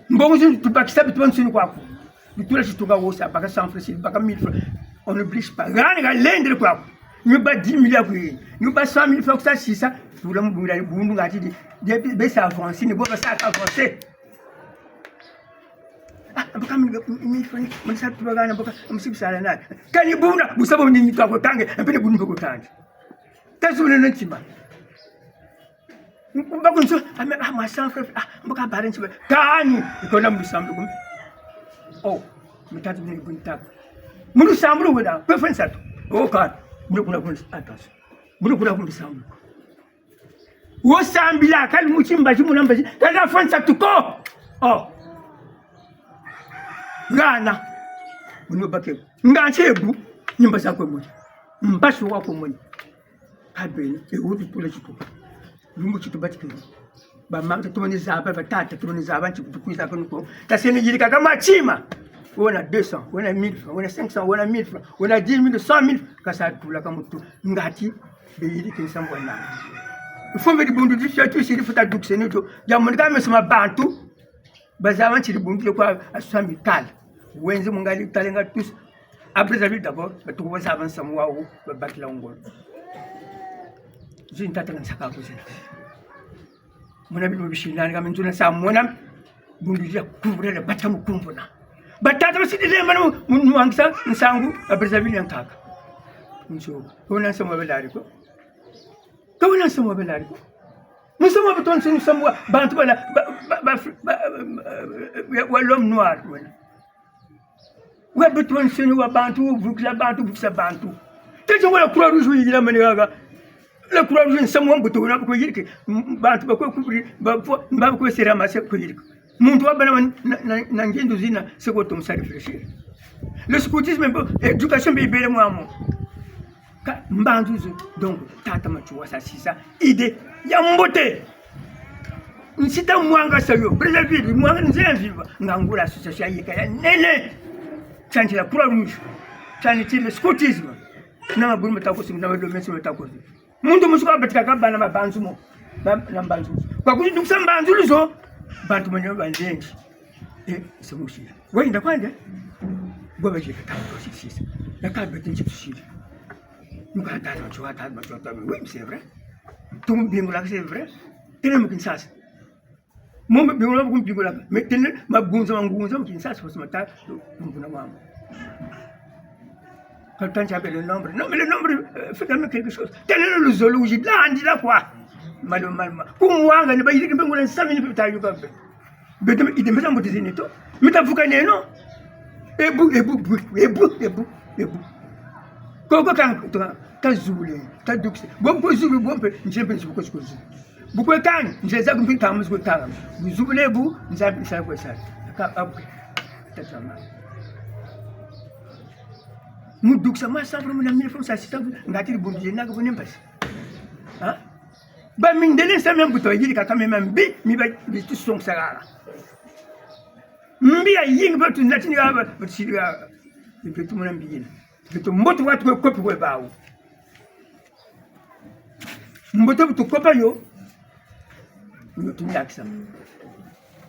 Mbongo zinu tubakisa bitu bansoni kwaku. Lutula titunga wo sa, baka cent francs, baka mille francs. On n'oblige pas. Gani ga lendele kwaku. Ni ba dix mille ya kwe. Ni ba cent mille francs kusa sisa. Tula mu bundu, bundu ngati di. Di be sa avancer, ni bo ba sa avancer. Ah, mboka mini, mini, mini, mini sa tuba gana mboka, musibi sala na. Kani buna, busabo ni nitwa ko tange, mpene bunu ko tange. Tazule na ntima. Mbaku nso, ah, mais, ah, ma cent francs, ah, mboka bare ntima. Kani, ikona mu sambu kum. Oh, mitatu ni bunta. Mu sambu wena, kwe fensatu. Oh, kani. Mu kuna kuna, attention. Mu kuna kuna sambu. Wo sambila, kali mu timbazi, muna mbazi, kali na fwa nsatu ko. Oh. Gana. Munu bake. Nga nsebu, ni mbazi kwe muni. Mbazi wa kwe muni. Ka beno, e wo tutula tituka. Lumbu ti tubatikiri. Bamama, tumani zaba, batata, tumani zaba, nti kutukwiza kanu ko. Taseno yirika ka matima. Wena deux cents, wena mille francs, wena cinq cents, wena mille francs, wena dix mille, cent mille, kasa tula ka mutu. Ngati, beyirika nsambu wana. Ifo mbe dibundu di fiatu siri futa dukiseno dio. Dia monika meso ma bantu. Bazaba nti dibundu dio kwa association amicale. Wenze mungali talenga tusa. À Brazzaville d'abord, batuku bazaba nsamu wawu, babakila ngolo. Zini tata na nsaka kuzina. Mona bino bisi nani kama nzuna sa mona, bundu dia kumbuna na bata mu kumbuna. Batata basidi lemba na mu, mu, mu angisa nsangu, à Brazzaville ya nkaka. Nso, kona nsamu wa belari ko. Kona nsamu wa belari ko. Nsamu wa beto nsoni nsamu wa bantu bala, ba, ba, ba, ba, ba, wa l'homme noir, wena. Wa beto nsoni wa bantu, vukila bantu, vukisa bantu. Tete wa la Croix-Rouge yila mani gaga. La Croix-Rouge nsamu wa mbuto wuna bakwe yirika. M-, bantu bakwe kubri, ba, ba, bakwe se ramasser kwe yirika. Muntu wa bana na, na, na ngindu zina, c'est quoi ton ça réfléchir. Le scoutisme, bon, éducation, bibele mwamu. Ka mbanzu zo, donc, tata Matsoua sa sisa, idée ya mbote. Nsi ta mwangasa yo, Brazzaville, mwanga nze ya viva, nga ngula association ya yeka ya nene. Tiandi la Croix-Rouge, tiandi ti le scoutisme. Na mabulu matakosi, na mabulu mesi matakosi. Muntu musuka batika ka bana mabanzu mo, ba, na mbanzu. Kwa kuti dukisa mbanzu luzo, bantu manyo banzengi. Eh, c'est mon chien. Oui, d'accord, hein? Bon, ben, j'ai fait tant de choses ici. La carte de tenue, c'est sûr. Nous, quand on a, tu vois, t'as, tu vois, t'as, oui, c'est vrai. Tout le monde, c'est vrai. Tena mu Kinshasa. Mo, mo, bingula, bingula. Mais tena, ma gunza, ma gunza, mu Kinshasa, parce que ma ta, gunza, ma. Quand on appelle le nombre, non, mais le nombre, euh, fait quand même quelque chose. Tel est le zolo, j'ai là, on dit là, quoi. Mal, mal, mal. Comme moi, on va dire que on a cinq minutes, t'as eu, quoi. Beto, idée, mais ça, on peut dire, non. Mais t'as vu quand non? Ebu, ebu, bu, ebu, ebu, ebu. Koko kan, kan, kan zulu, kan duksi. Bon, ko zulu, bon, pe, nje pe, nje ko zulu. Bu kwe kani, nje za kumpi kama, nje kwe kama. Bu zulu le bu, nje pe, nje kwe sa. Ka, abu. Tata ma. Mu dukisa ma sa, vraiment, na mille francs, sa, six cents, ngati bu nje na ko ne mbasi. Hein? Ba mindele nsa mia mbuta yirika kama mia mbi, mi ba, bi ti songisa kaka. Mbi ya yingi ba tu natini kaka, ba tu siri kaka. Mpe tu mona mbi yina. Mpe tu mbote watu kwe kopi kwe bawu. Mbote bu tu kopa yo. Yo tu nyakisa.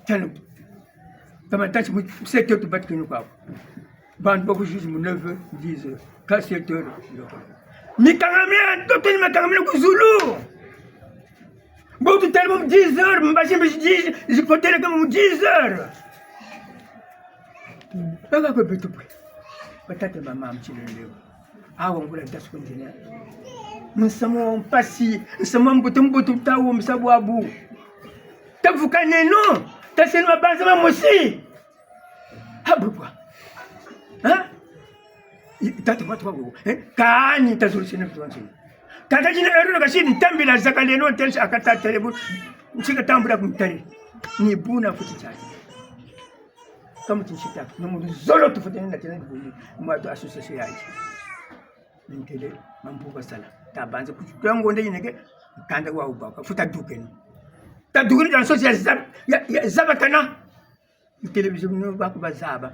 Tano. Kama tasi mu sept heures tu batikini kwaku. Bantu ba ku juge mu neuf heures, dix heures, ka sept heures. Mikangami, ntoto ni mikangami ku zulu. Bo tu tele mu dix heures, mbasi mbasi dix, zikotele kama mu dix heures. Baka kwe beto pwe. Batata, bamama, mu tilendeko. Awa ngula ntasu kwe nzina. Nsamu wa mpasi, nsamu wa mbutu mbutu ta wo musabu wabu. Tavukaneno, taseno mabanza mamosi. Abu kwa. Hein? I, tata matu kwa, hein? Kani tazulu sina mtu wansi. Kaka jina eru na kasi ntambila zakaleno tensi akata telebu. Nsika tambula kumtari. Ni buna kuti tati. Kamu tinsita. Numu zolo tufuteni na tena dibuni. Mwa tu association yayi. Ntele, mambu kasala. Tabanze kuti twa ngonda yineke, kanda wa ubaka. Futa dukeni. Tadukeni dans la société ya zab-, ya, ya zabakana. Télévision, non, ba ku bazaba.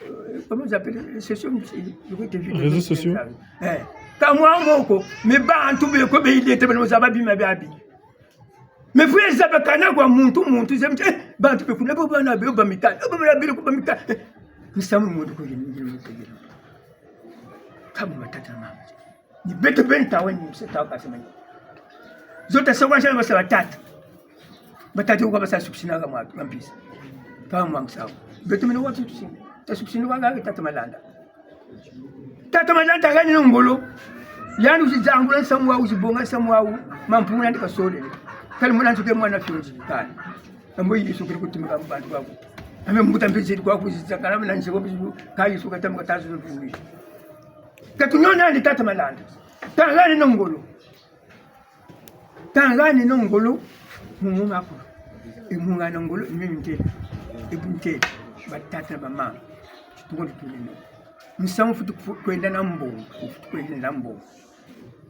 Euh, comment ils appellent? C'est sur, je crois que... Réseaux sociaux. Eh. Ka mwa moko, mais bantu beko be ilete bana zaba bima biabi. Mais faut zabakana kwa muntu, muntu, zemte, eh, bantu be kuna bo bana be ba mikali, bo bana be ku ba mikali. Eh, misamu muntu ko yini, yini, yini. Kama batata na mama. Ni beto beni tawa ni mse tawa kasi mani. Zo ta sa kwa sa basa batata. Batata kwa basa sukusina ka mwa, mwa mpisa. Ka mwa nsawu. Beto mene wa sukusina. Ta sukusina kwa nga tata Malanda. Tata Malanda kani na ngolo. Yandi wusi zangula nsamu wawu, wusi bonga nsamu wawu. Mampungu nandi kasolele. Kani mwana nsuke mwana fionzi. Kani. Ambo Yesu kiri kutumika mu bantu baku. Ame mbuta mpe ziri kwaku zizakala na nzebo bizu. Ka Yesu katamuka tazo kuwi. Ka tunona nandi tata Malanda. Tanga ni na ngolo. Tanga ni na ngolo. Mumu maku. E munga na ngolo, ni ntele. E bu ntele. Batata, bamama. Tuko tulino. Musamu futu ku-, kwenda na mbongo. Futu kwenda na mbongo.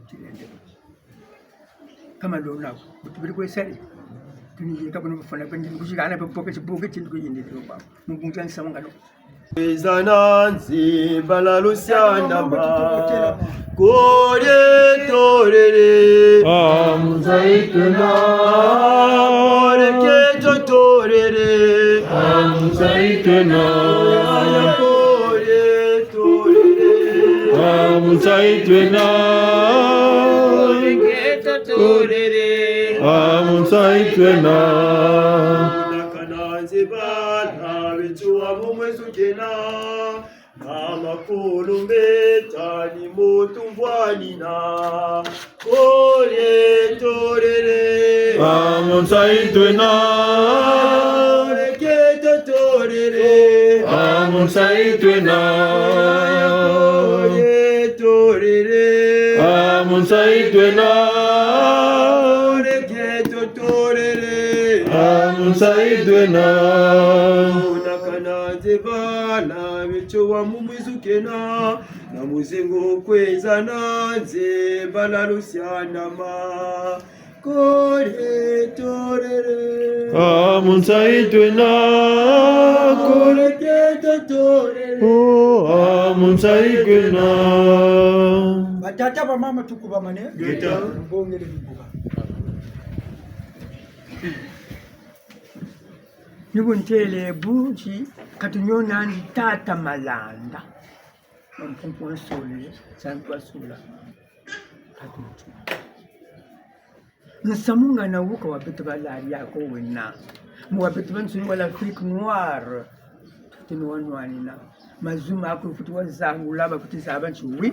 Tilende. Kama lona ko. Butubiri kwe sari. Tuni yeka buna bufana kwe ndi kushikana pe poke chipoke chindu kuyindi kwa. Mugunja nsamu ngano. Ezana nzimba la lusiandama. Kore torere. Amuzaitena. Kore keto torere. Amuzaitena. Kore Musayi twena. Kole ntotorere. Ah, musayi twena. Nakana nze bana beto wa mu mweso kena. Na makolo mbeta ni moto mvwanina. Kole ntorere. Ah, musayi twena. Kole ntorere. Ah, musayi twena. Kole ntorere. Ah, musayi twena. Kole ntorere. Ah, musayi twena. Nakana nze bana beto wa mu mweso kena. Na muzengo kwenza na nze bala lusianama. Kole ntorere. Ah, musayi twena. Kole ntorere. Oh, ah, musayi twena. Batata, bamama, tukubamane. Ngeta. Mbongele bibuka. Ni bu ntele bu ti katunyona ndi tata Malanda. Mampungu wa nsole, santu wa sula. Katutu. Nsamu ngana wuka wa beto balari yako wena. Mu wa beto bansoni wa l'Afrique noire. Tini wanwanina. Mazu maku futi wazangula, ba futi zaba nti oui.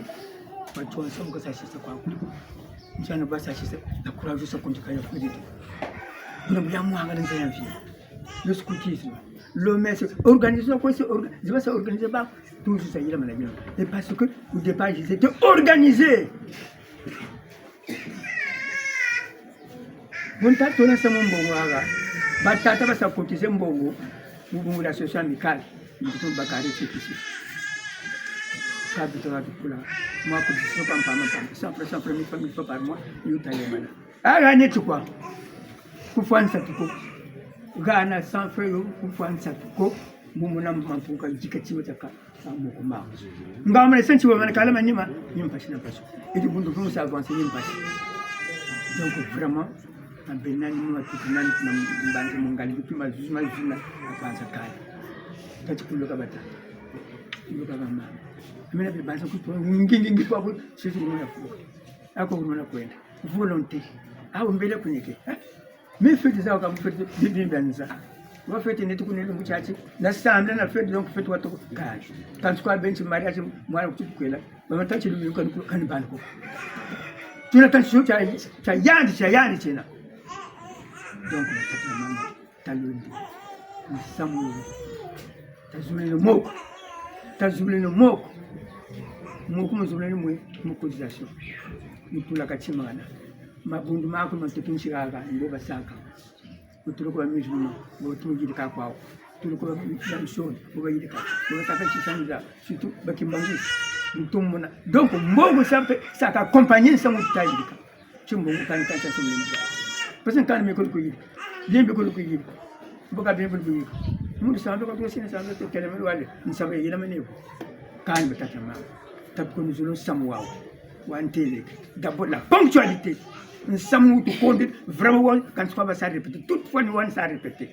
Batonsa mu kasasisa kwaku. Ntiana basasisa, na courage sa kundika ya kudito. Buna buya mwanga na nza ya mvi. Le scoutisme, le messe, organisation, quoi, c'est orga-, je vais organiser, bah, tout ça, il a mal à dire. Et parce que au départ, ils étaient organisés. Bon, tata, tona sa mu mbongo aga. Batata basa cotiser mbongo. Mu bungu la social amicale. Mu kutu bakari tikisi. Kabi tona tukula. Mwa kutu sopa mpamba mpamba. Cent francs, cent francs, mille francs, mille francs par mois. Yuta yemana. Aga neti kwa. Kufwanisa tuko. Gana cent francs yo, kufwanisa tuko. Mu mona mampungu ka yika tiwo tiaka. Sa moko ma. Nga mwana senti wa mwana kala manima, ni mpasi na mpasi. Eti bundu vumu sa avancer ni mpasi. Donc vraiment, na bena ni mwa tuku nani na mbanza mungali, puis mazuzi, mazuzi na avancer kala. Kati kuloka bata. Kuloka bamama. Amena be banza kutu, ngi, ngi, ngi, kwa ku, sisi mwana ku. Ako mwana kwenda. Volonté. Awu mbele kuneke. Eh? Mais fête za ka mu fête, bi, bi, banza. Wa fête neti kuna lumbu tiati. Na sambila na fête, donc fête wa toko. Ka. Kansi kwa bensi mariage, mwana kutukwela. Mama tati lumi kani, kani bana ko. Tuna tati so tia, tia yandi, tia yandi tiena. Donc, na tata mama. Talwendi. Nsamu. Tazuleno moko. Tazuleno moko. Moko muzuleno mwe, mu cotisation. Mutula katimana. Mabundu maku ma tutu nsi kaka, mbo basaka. Mutulu kwa musulman, mbo tumujiri ka kwao. Mutulu kwa musulman, mbo bayiri ka. Mbo basaka tisanza, surtout bakimbangi. Mutumuna. Donc, mbo sampe, saka accompagner nsamu tutayiri ka. Timbongo kani kani tia sumbi mbuka. Parce que kani mekolo kuyiri. Bien mekolo kuyiri. Mboka bien mekolo kuyiri. Muntu samba kwa tusina samba te kele melu wale. Nsamba yina mene ko. Kani batata mama. Tabu ko nzolo nsamu wawu. Wa ntele. D'abord la ponctualité. Nsamu tukonde vraiment wa, kansi kwa basa répéter. Toute fois ni wa sa répéter.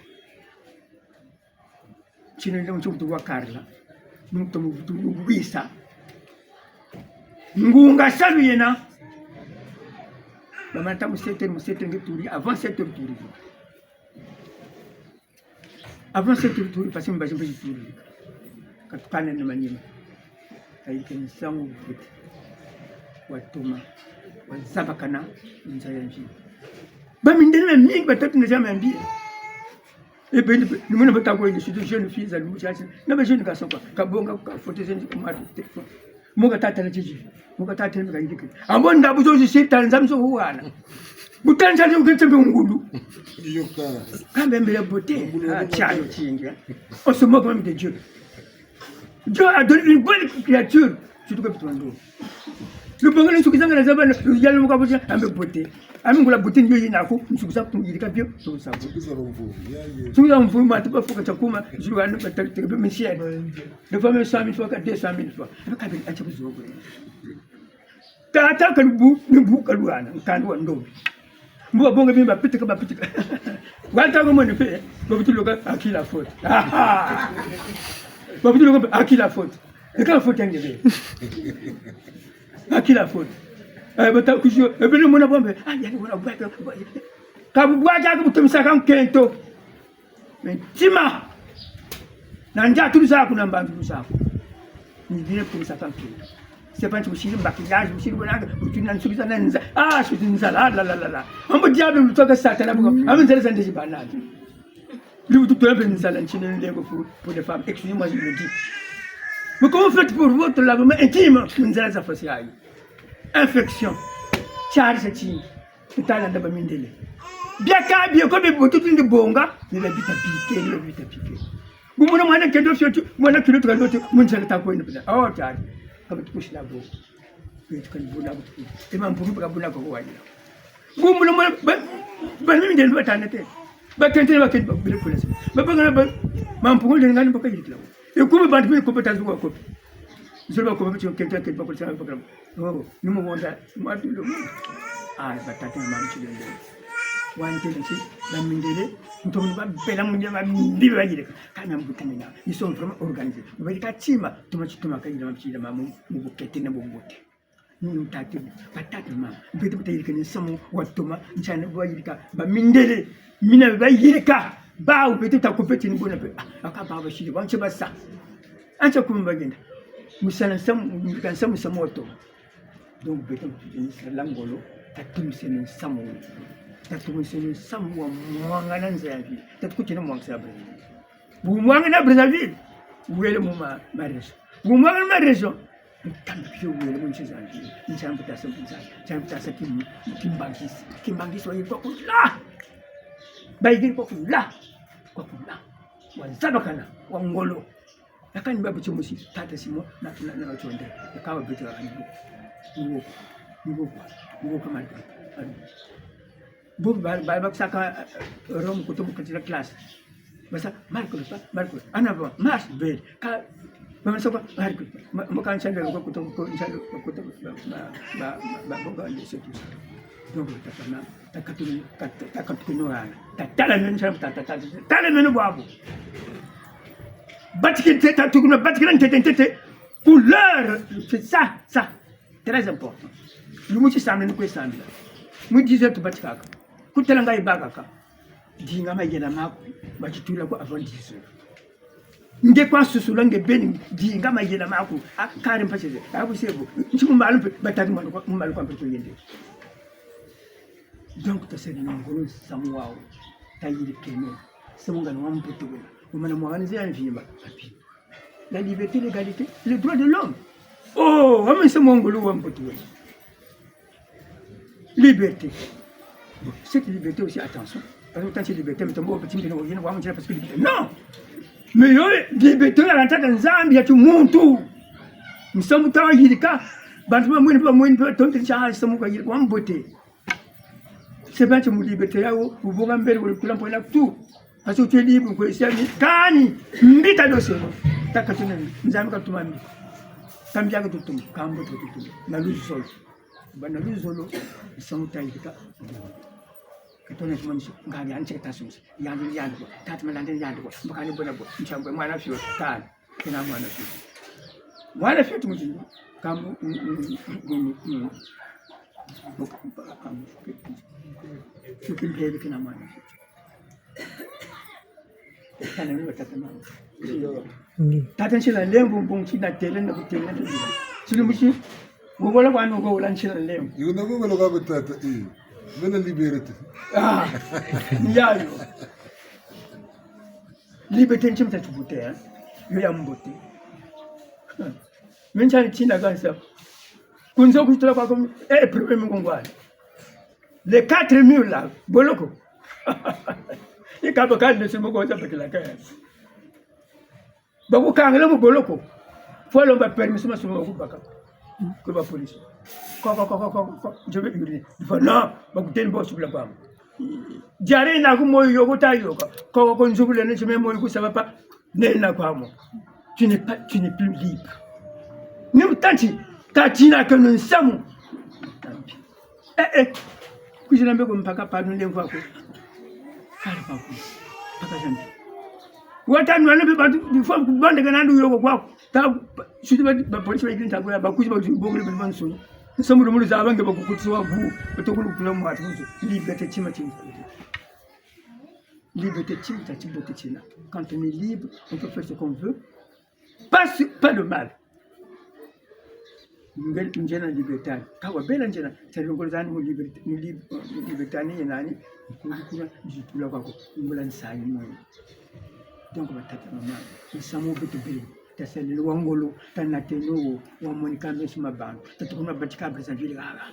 Tino ndio mtu wa Karla. Mtu mtu wisa. Ngunga salu yena. Bamata mu sept heures, mu sept heures nge turi, avant sept heures turi. Avant sept heures turi, parce que mbazi mbazi turi. Katukana na manima. Kayike nsangu mvete. Watuma. Wazabakana. Nza ya nzima. Bamindele mingi batatu na zama ya mbia. E beni, ni mwana bata kwenda, surtout jeune fille za lumbu tiati. Na ba jeune garçon kwa. Kabonga ka photo jeune kwa mari téléphone. Moka tata na tiji. Moka tata na kayirike. Ambo ndabu zo zisi tala nzambi zo wana. Butanza ni ukete mbe ngulu. Yoka. Kambe mbele beauté. Ah, tiayo tingi. On se moque même de Dieu. Dieu a donné une bonne créature. Surtout que tu le bongo ni nsuki zanga na zaba na yalo muka buti ambe beauté. Ami ngula beauté ndio yina ko nsuki za kuyirika bio nsuki za. Nsuki za mvu. Ya, ya. Nsuki za mvu ma tuba fuka tiakuma zulu anu ba tali teke be misiel. Des fois même cent mille fois, deux cent mille fois. Abe kabiri acha kuzo ko. Tata kalubu ni bu kalwana nkandi wa ndombi. Mbo babonga bimba pitika ba pitika. Wata ko moni pe, babuti loka à qui la faute. Ah, ah. Babuti loka à qui la faute. Et quelle faute ngebe. Bakila foti. Eh, bata kuzo, eh, beno mona bombe. Ah, yandi mona bwaka. Ka bu bwaka, ka bu tomisaka nkento. Mais ntima. Na ndia tulusa ku na mbandu lusa ku. Ni bino tomisaka nkento. C'est pas que vous sirez maquillage, vous sirez bonheur, vous tuez une souris, ah, c'est une nzala, ah, là, là, là, là. On peut dire, vous toquez Satan, là, vous, ah, mais nzala, ça ne dit pas là. Lui, vous tuez une nzala, une nzala pour, pour les femmes. Excusez-moi, je le dis. Mais comment faites pour votre lavement intime? Une nzala, ça fait ça. Infection. Charge, c'est qui? Kutala ndaba mindele. Biaka, biako, bibo, tout le monde bonga, ni la bita piqué, ni la bita piqué. Bu mona mwana kendo fioti, mwana kilo tuka lote, munza kata kwenda pita. Oh, tata. Kama tukushila bo. Kwetu kani buna kutu. Ema mpungu baka buna kwa wani. Bu mona mwana, ba, ba mimi ndele ba tana te. Ba kente ba kente ba bile kula se. Ba baka ba, ma mpungu ndele ngani baka yirikila. E kuma bantu bile kopa tazu kwa kopa. Zolo ba kopa bitio kente kente ba kula se ba kula. Oh, ni mu bonda, mwa tulo. Ah, batata na mama tshilendo. Wani tena si, ba mindele, ntomo ba bela mu ndie ba mbi ba yirika. Kana mbuta mina, ils sont vraiment organisés. Ba yirika tima, tuma tshituma ka yirika mama tshila mama mu bukete na bubote. Nunu tata, batata na mama. Beto bata yirika ni nsamu wa toma, ntiana ba yirika, ba mindele. Mina ba yirika, bawu beto ta kupeti ni bona pe. Ah, aka ba ba shiri, ba nche ba sa. Ancha kuma bagenda. Musala nsamu, yirika nsamu, nsamu wa toma. Donc, beto, tuti ni sala ngolo, tatumiseno nsamu. Tatumiseno nsamu wa mwangana nza ya vie. Tatukuti na mwangisa ya Brazzaville. Bu mwangana Brazzaville, wele mu ma, ma région. Bu mwangana ma région, ntambi kio wele mu nsi za vie. Ntambi tasa, ntambi tasa kim-, kimbangisi. Kimbangisi wa yikwa kula. Ba yikiri kwa kula. Kwa kula. Wa zabakana, wa ngolo. Yakani ba buti musi, tata Simon, na, na, na Tionde. Yaka wa beto yakani bo. Ni wo, ni wo, ni wo ka Marc. Bo ba, ba, ba saka, eh, Rome kutu bu katila classe. Ba sa, Marc le pas, Marc le pas. En avant, marche, belle. Ka, ba sa kwa, Marc le pas. Ma, mo ka ntiana ko kutu, ko ntiana ko kutu, ba, ba, ba, ba, bo ka, c'est tout ça. Donc, tata na, Takatunu, kat-, takatunu wana. Tatala meno, tata, tata, tala meno bwabu. Batikila, tatukuna, batikila ntete, ntete. Couleur, c'est ça, ça. Très important. Lumbu tisambila, ni kwe sambila. Mu dix heures tubatikaka. Kutala ngai bakaka. Dinga mayela maku, batitula ko avant dix heures. Nge kwa susula nge beni, dinga mayela maku. Ah, kare mpasi ze. Ah, bu sebo. Nti mu malu mpe, batatu malu kwa, malu kwa mpe kuyende. Donc, taseno ngolo nsamu wawu. Tayirikeno. Nsamu ngana wa mbutu wena. Wumana mwana nze ya mvimba. Papi. La liberté, l'égalité, les droits de l'homme. Oh, wamese mwa ngolo wa mbutu wena. Liberté. Bon, cette liberté aussi, attention. Parce que quand c'est liberté, mais tombe au petit, mais non, parce que liberté. Non! Mais yo, liberté, na lantaka Nzambi ya ti muntu. Nsamu ta yirika. Bantu ba mwini, ba mwini, ba tonte, ntia, nsamu ka yirika, wa mbote. C'est pas que mu liberté yawu, wubonga mbele, wukula mpo na tout. Parce que tu es libre, kwe siami, kani, mbi ta doseno. Takatuna, Nzambi katuma mbi. Ka mbi ya katutuma, ka mbote katutuma. Na luzolo. Bana luzolo, nsamu ta yirika. Katona tumani so, nga yandi nti ka ta sumisa. Yandi, yandi ko. Tata Malanda yandi ko. Mbakani bona bo. Ntiambwe mwana fioti. Tani. Kena mwana fioti. Mwana fioti mutindu. Kamu, mm, mm, mm, mm. Boka, boka, kamu. Fioti mpele kena mwana fioti. Kana ni wa tata mama. Tata Ntila Lembo, mbongo ti natele na kutele na kutele. Tilumbu ti, ngogola kwa ngogola Ntila Lembo. Yo na ngogola kwa tata, eh. Mena liberté. Ah, ni yayo. Liberté nti mta tubute, eh. Yo ya mbote. Meno ntiani tina kansa. Ku nzo kutula kwa ko, eh, problème ngongwani. Les quatre murs là, boloko. Ikaba kani nsi moko za bakila kaya. Bakukangela mu boloko. Faut lomba permission, masumu bakubaka. Kwe ba police. Ko, ko, ko. Je vais uriner. Il faut non, bakuteni bo subila kwa. Diarrhée na ku moyo yoko ta yoka. Ko, ko, ko nzubuleno nti me moyo ku saba pa. Nena kwa mo. Tu n'es pas, tu n'es plus libre. Ni mutanti, katina keno nsamu. Eh, eh. Kuzina mbeko mpaka pardon lemvo ko. Kala kwa ko. Mpaka zambi. Wata nwana be bantu, before kubanda kana ndu yoko kwa. Ta, suti ba, ba police ba yinta kwa, ba kuzi ba bongele ba nsoni. Nsamu lumulu za bange bakukutisa wa bu, batokulu kutula mwatu kuzu. Liberté tima tima. Liberté tima tia tibote tina. Quand on est libre, on peut faire ce qu'on veut. Pas sur, pas le mal. Nge-, ngiena liberté. Ka wabela ngiena, sa longolo zani mu liberté, mu lib-, liberté ni ye nani? Kulu kuna, zitula kwako, ngula nsayi mwe. Donc, batata, mama, nsamu beto beri, tasalila wa ngolo, tanateno wo, wa monika meso ma bantu, tatukuna batika Brazzaville haha.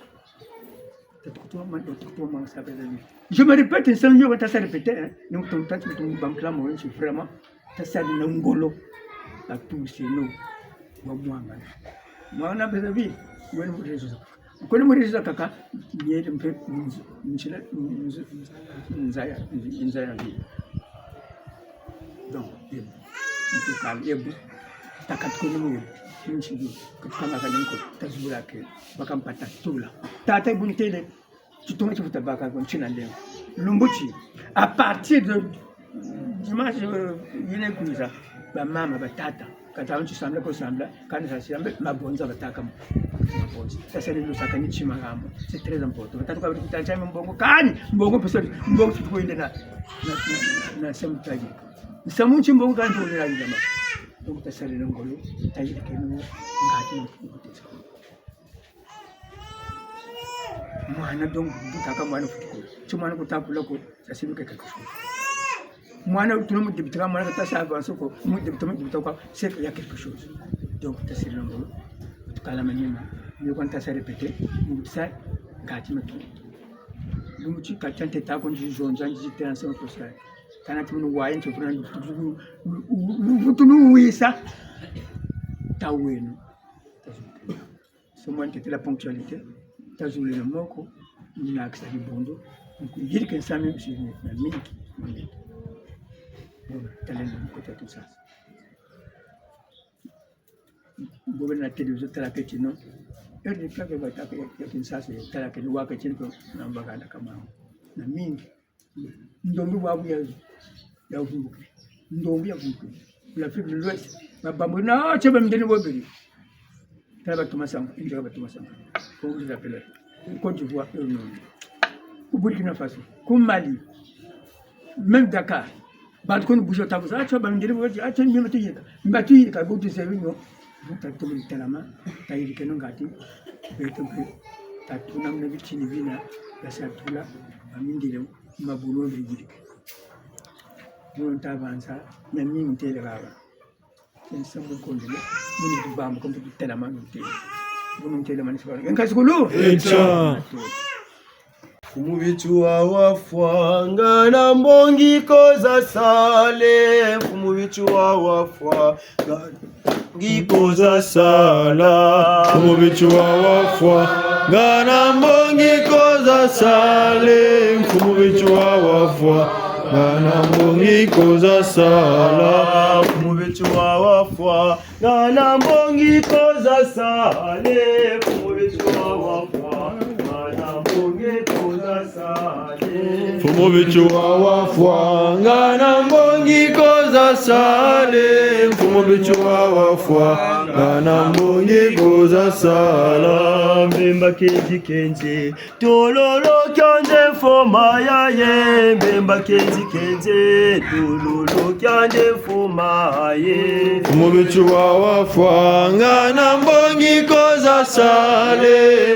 Tatukutuma, tatukutuma sa Brazzaville. Je me répète, nsamu yo, tasa répéter, hein. Nous, ton, ton, ton, ton, bantu la mo, c'est vraiment, tasalila ngolo, batuseno, wa mwangana. Mwana Brazzaville, wena mu réseau. Kwena mu réseau kaka, yele mpe nz-, nzila, nz-, nzaya, nzaya vie. Donc, yebu. Ntuka yebu. Takati kwena mu yebu. Nsi yebu. Kutukanga kalenko, tazula ke. Baka mpata tula. Tata bu ntele, tituma tifuta baka ko ntina ndengo. Lumbu ti, à partir de dimanche, euh, yina kwiza, bamama, batata, kata nti sambila ko sambila, kani sa sambila, mabonza bataka mo. Mabonza. Sasa ni lusaka ni tima hamo. C'est très important. Batatu kabiri kutancha mbongo, kani, mbongo pesa, mbongo tuko inde na, na, na, na, na nsamu tayi. Nsamu nti mbongo kani tuko inde na. Donc, tasalila ngolo, tayi kenu, ngati na kutesa. Mwana donc, butaka mwana futukulu. Si mwana kutakula ko, ça signifie quelque chose. Mwana tuna mu débuter, mwana kata sa avancer ko, mu débuter, mu débuter quoi, c'est qu'il y a quelque chose. Donc, tasalila ngolo, tukala manima, ni kwa tasa répéter, mu sa, ngati matu. Lumbu ti kati ntete ko nzi zonza, nzi tension ko sa. Kana ti munu waye, nti funa, vutu nu wisa. Taweno. Somo ntete la ponctualité, tazulila moko, nakisa dibundu, yirika nsamu, si na mingi, mingi. Bon, taleno mu kota tout ça. Bobe na télévision tala ke tino, heure de claque bataka ya, ya Kinshasa, tala ke ni wa ke tino, na mbaka na kama, na mingi. Ndombi bwabu ya, ya vumbuki. Ndombi ya vumbuki. L'Afrique de l'Ouest. Ba bambu na, tse ba mindele bobiri. Tala batuma sango, india batuma sango. Comment vous appelez? Côte d'Ivoire, euh, non. Au Burkina Faso, au Mali, même Dakar. Bantu koni buzo tabu sa, tse ba mindele bobiri, tse mima tuyika. Mba tuyika, butu se bino. Tatu telama, tayirikeno ngati, beto mpe, tatuna muna bitini bina, basa tula, ba mindele, mabulu mbe yirike. Munu ntabanza, na mi ntele baba. Kensa mu kondele, munu tubamba, kombe tutelama ntele. Munu ntele mani sibana. Enka sikulu? Echa. Mfumu Bitu wa wafwa, ngana mbongi ko za sala, Mfumu Bitu wa wafwa, ngiko za sala. Mfumu Bitu wa wafwa, ngana mbongi ko za sala, Mfumu Bitu wa wafwa, ngana mbongi ko za sala. Mfumu Bitu wa wafwa, ngana mbongi ko za sala, Mfumu Bitu wa wafwa, ngana mbongi ko za sala. Mfumu Bitu wa wafwa, ngana mbongi ko za sala, Mfumu Bitu wa wafwa, ngana mbongi ko za sala. Mbemba kenzi kenzi, tololo kianze mfuma yaye, mbemba kenzi kenzi, tololo kianze mfuma yaye. Mfumu Bitu wa wafwa, ngana mbongi ko za sala,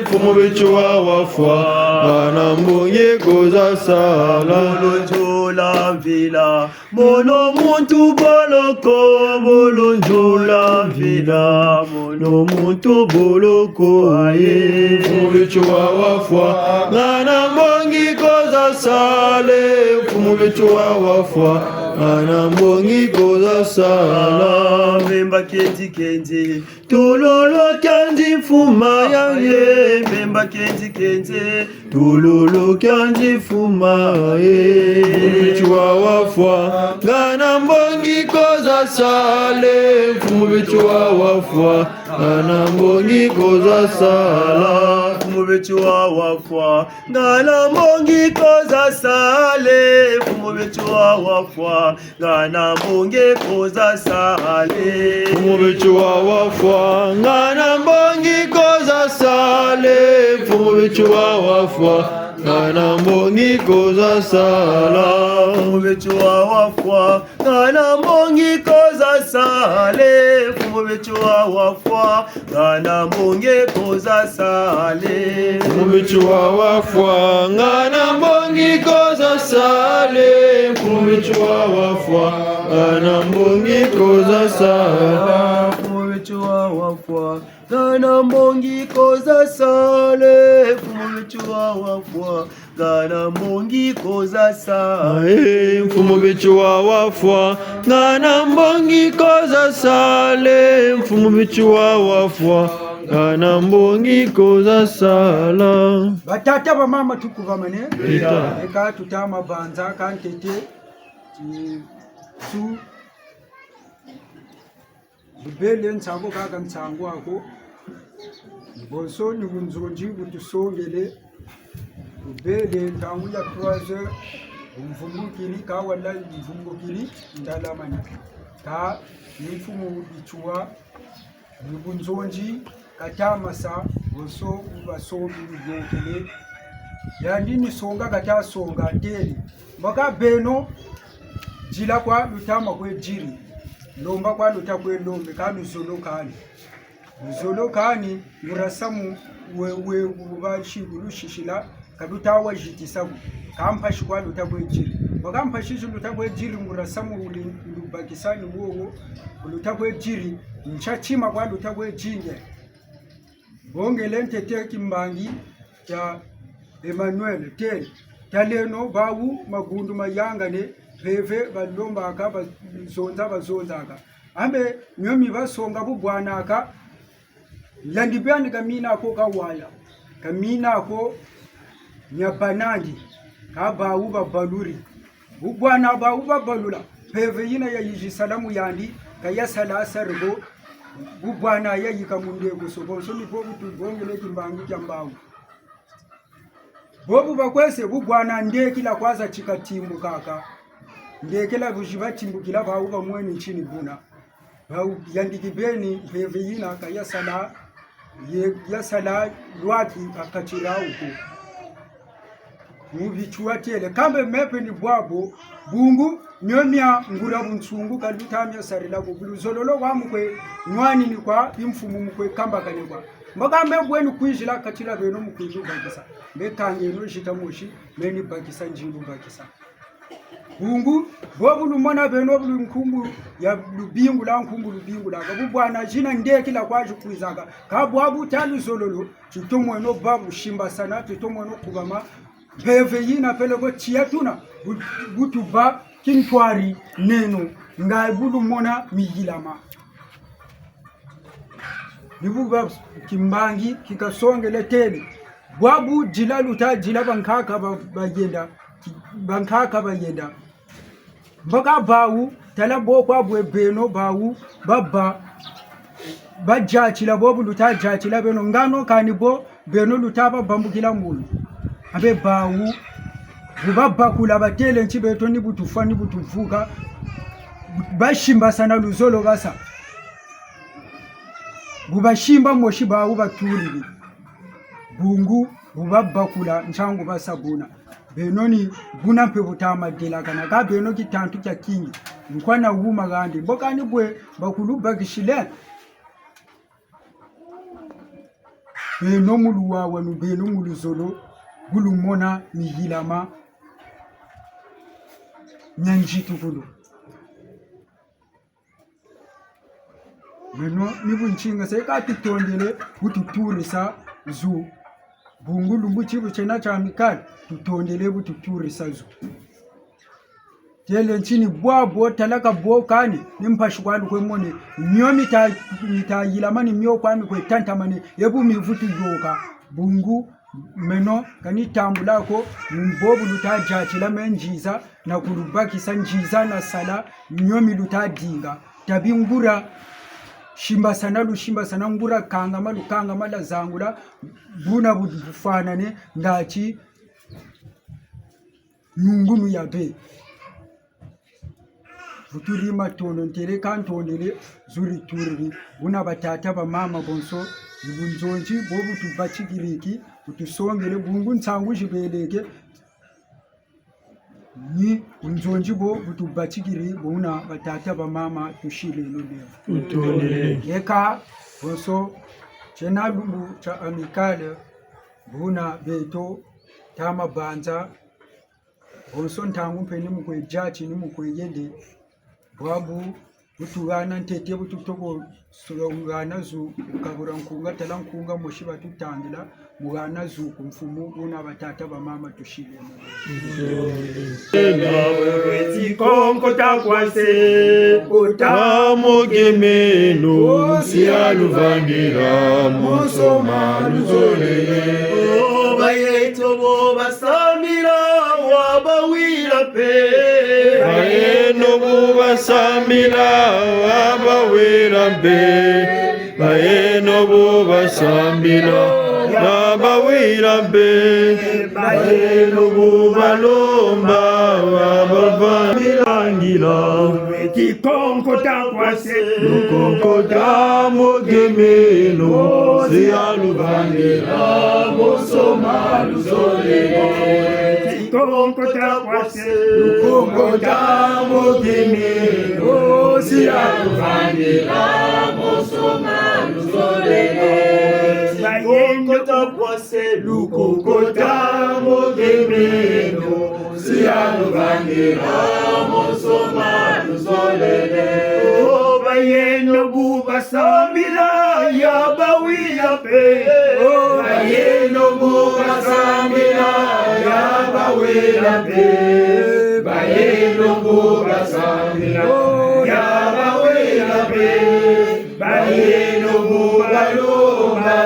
Mfumu Bitu wa wafwa, ngana mbongi ko za sala. Bolonzola mvila, mono muntu boloko, bolonzola mvila, mono muntu boloko, aye. Mfumu Bitu wa wafwa, ngana mbongi ko za sala, Mfumu Bitu wa wafwa, ngana mbongi ko za sala. Mbemba kenzi kenzi, tololo kianzi mfuma yaye, mbemba kenzi kenzi, tololo kianzi mfuma yaye. Mfumu Bitu wa wafwa, ngana mbongi ko za sala, Mfumu Bitu wa wafwa, ngana mbongi ko za sala. Mfumu Bitu wa wafwa, ngana mbongi ko za sala, Mfumu Bitu wa wafwa, ngana mbongi ko za sala. Mfumu Bitu wa wafwa, ngana mbongi ko za Sale, mfumu Bitshou wa wafwa, ngana mbongi ko za sala. Mfumu Bitshou wa wafwa, ngana mbongi ko za sale. Mfumu Bitshou wa wafwa, ngana mbongi ko za sale. Mfumu Bitshou wa wafwa, ngana mbongi ko za sale. Mfumu Bitshou wa wafwa, ngana mbongi ko za sala. Mfumu Bitshou wa wafwa, ngana mbongi ko za sale. Mfumu Bitshou wa wafwa, ngana mbongi ko za sale. Ae, mfumu Bitshou wa wafwa, ngana mbongi ko za sale. Mfumu Bitshou wa wafwa, ngana mbongi ko za sala. Batata, bamama, tukubamane. Bita. Eka tuta mabanza ka ntete. Ti su Bubele nsangu kaka nsangu aku. Bonso ni bunzonzi butusongele. Bubele ntangu ya trois heures, bumvumbukiri, ka wala bumvumbukiri, ndalamani. Ka ni mfumu Bitshou wa, ni bunzonzi, kata masa, bonso bubasongi bubokele. Yandi ni songa kata songa, têle. Mbaka beno, dila kwa luta ma kwe diri, lomba kwa luta kwe lombe, ka luzolo kani. Luzolo kani, ngura samu we, we, we, ba shi, lusisila, ka luta wa zitisa bu. Ka mpasi kwa luta kwe diri. Mbaka mpasi zi luta kwe diri, ngura samu wuli, lubakisa ni wowo, luta kwe diri, ntia tima kwa luta kwe dinge. Bongele ntete kimbangi kia Emmanuel, têle, taleno bawu magundu mayangane, mpeve balombaka, bazonza bazonzaka. Ambe mio mi basonga bubwanaka, landi biani ka mina ko ka waya, ka mina ko mia banandi, ka bawu babaluri. Bubwana bawu babalula, mpeve yina yayizi sala mu yandi, ka yasala asari ko, bubwana yayika mu ndeko so, bonso ni bo butubongele kimbangi kia mbangu. Bobu bakwese bubwana ndekila kwa za tika timbukaka. Ndekila buzi batimbukila bawu bamweni ntini buna. Bawu yandi kibeni mpeve yina ka yasala, ye, yasala lwaki akatila uko. Mu Bitshou wa têle, kambe mpe ni bwabo, bungu, mio mia ngura bunsungu ka luta mia sarila ko, bu luzololo wa mu kwe nwanini kwa, bimfumu mu kwe kambakane kwa. Mbaka mbe bweni kwizila katila beno mu kwe lubakisa. Mbe kangeno zita mosi, meni bakisa, nzi lubakisa. Bungu, bobu lumona beno bu lu nkumbu ya lubingula, nkumbu lubingula. Ka bubwana zina ndekila kwa zikwizaka. Ka bwabu ta luzololo, tutomweno babu simbasana, tutomweno kubama. Mpeve yina peleko tiya tuna, bu, butuba kintwari neno, nga bu lumona miyilama. Ni bu ba kimbangi kikasongele têle. Bwabu dila luta dila bankaka ba, bayenda, ki, bankaka bayenda. Mbaka bawu, tala bo kwa bwe beno bawu, baba, badiatila bobu luta diatila beno, ngano kani bo, beno luta babambukila mbulu. Ambe bawu, bu babakula batêle nti beto ni bu tufwa ni bu tuvuka, basimbasana luzolo basa. Bu basimba mosi bawu batulili. Bungu, bu babakula ntiangu basa buna. Beno ni buna mpe bu tama delakana, ka beno kitantu kia kingi. Nkwa na wuma kandi. Mbo kani bwe bakulubakisile. Beno mu luwawanu, beno mu luzolo, bu lumona miyilama mia nzitukulu. Meno ni bu ntinga se ka tutondele bu tuturisa zu. Bungu lumbu ti bu tiena tia mikali, tutondele bu tuturisa zu. Têle nti ni bwabo tala ka bo kani, ni mpasi kwa lukwe mone, mio mita, mita yilama ni mio kwa mikwe tantamane, ye bu mivutu yoka. Bungu, meno, kani tambula ko, mbo bu luta diatila me nziza, na kulubakisa nziza na sala, mio mi luta dinga. Tabi ngura, simbasana lusimbasana, ngura kangama lukangama lwazangula, buna bu, bufwanane, ngati, nungunu ya be. Vuturi matondo, ntele ka ntondele, zuri turiri. Buna batata, bamama, bonso, Ni bunzonzi bo butubatikiriki, butusongele, bungu nsangu zibeleke. Ni bunzonzi bo butubatikiri, buna batata bamama tusileno lelo. Tutondele. Yeka, bonso, tiena lumbu tia Amicale, buna beto, ta mabanza, bonso ntangu mpe ni mu kwe dia ti, ni mu kwe yende, bwabu, bu tuhana ntete, bu tutoko su-, hana zu, kabula nkunga, tala nkunga mosi batutangila, mu hana zu ku mfumu, buna batata bamama tusileno. Ena wewe ti konko ta kwase, kota mu kiminu, sia luvangila, monso ma luzolele. O bayeto bo basambila, wa bawila mpe. Bayeno bo basambila, wa bawila mpe. Bayeno bo basambila, wa bawila mpe. Bayeno bo balomba, wa bavangila ngila. Ti konko ta kwase, lukonko ta mu kiminu, sia luvangila, monso ma luzolele. Ti konko ta kwase, lukonko ta mu kiminu, sia luvangila, monso ma luzolele. Ti konko ta kwase, lukonko ta mu kiminu, sia luvangila, monso ma luzolele. O bayeno bo basambila, ya bawila mpe. O bayeno bo basambila, ya bawila mpe. Bayeno bo basambila, ya bawila mpe. Bayeno bo balomba,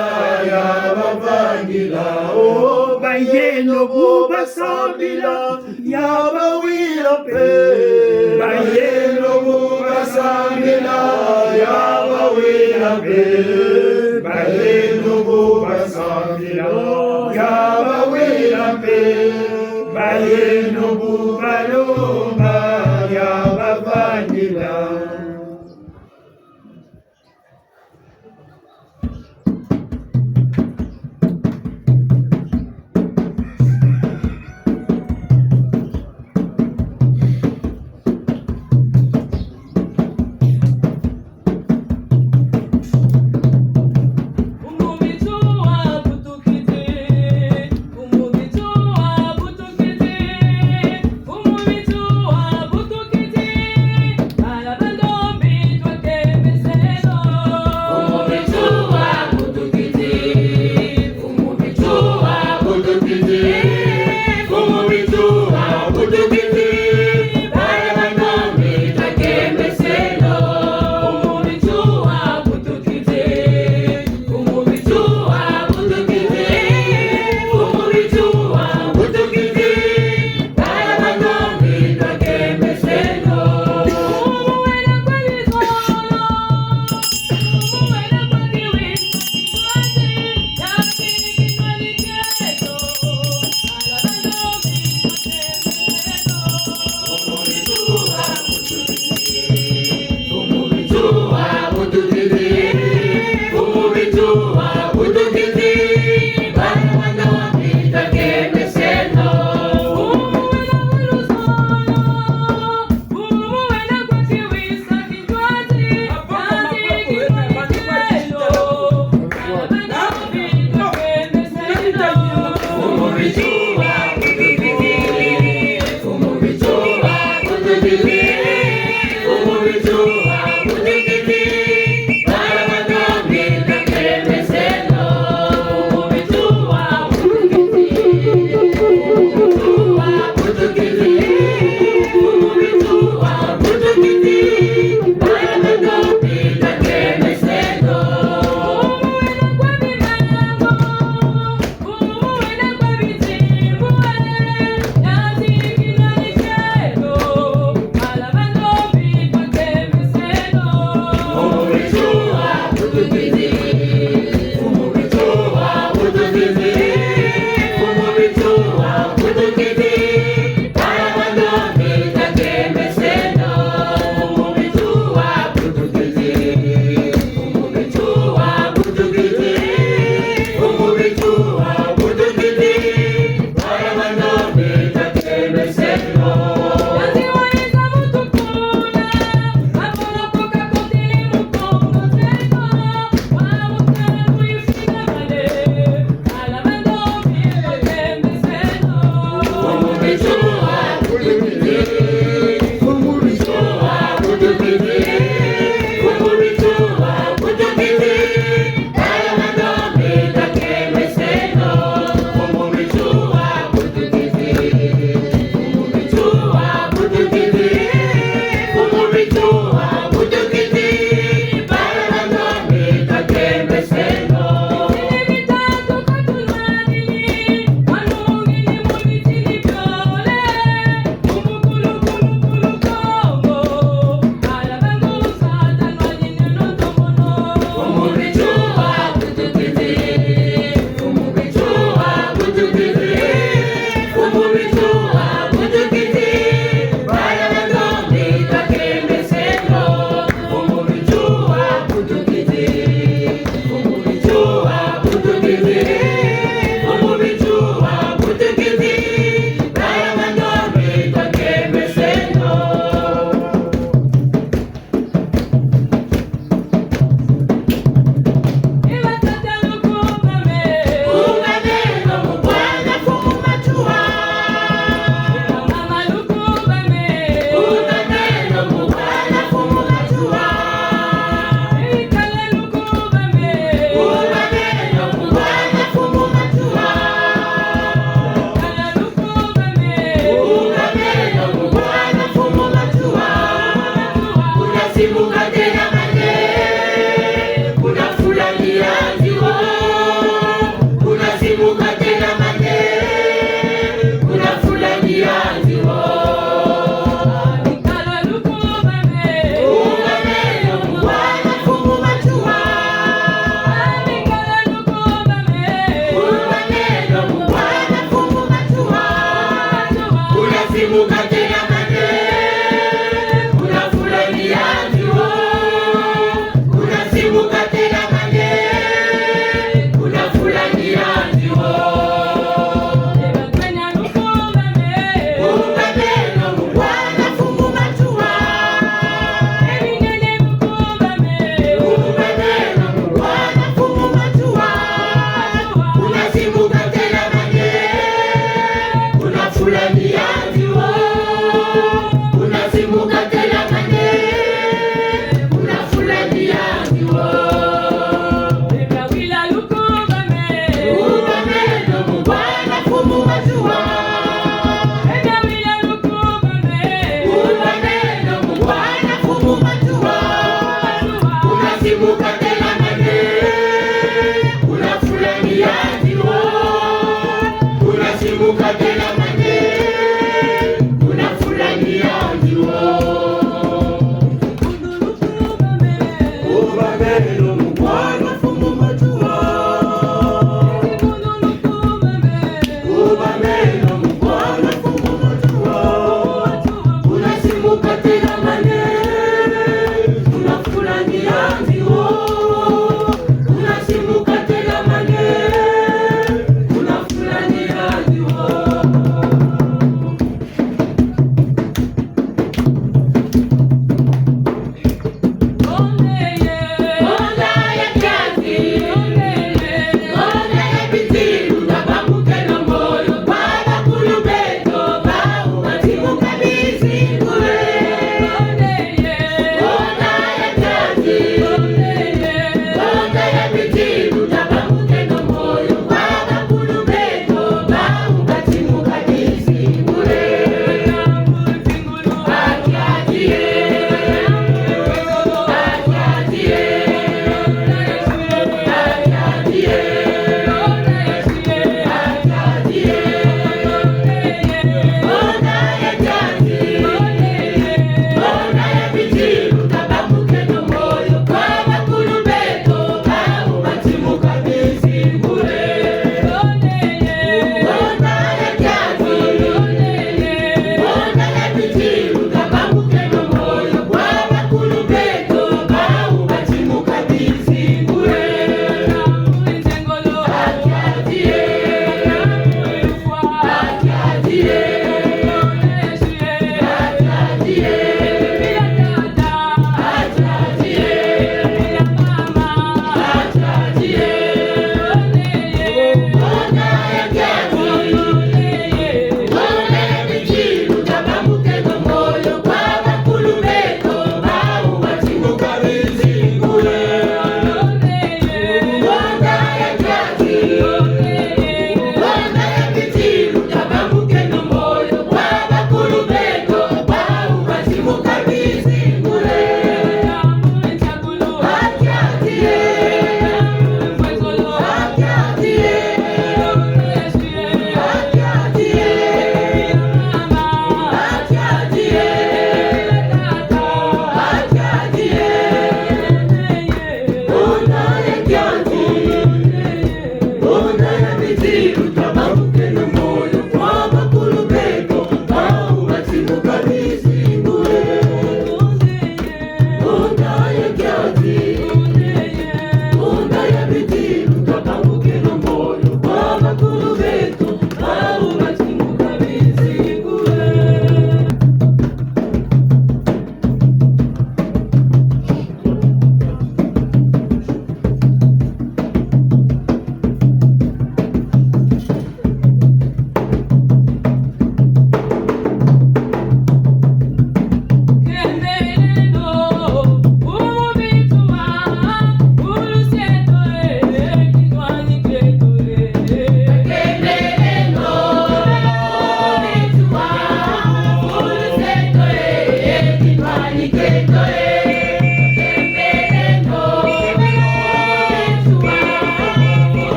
ya bavangila. O bayeno bo basambila, ya bawila mpe. Bayeno bo basambila, ya bawila mpe. Bayeno bo basambila, ya bawila mpe. Bayeno bo balomba, ya bavangila.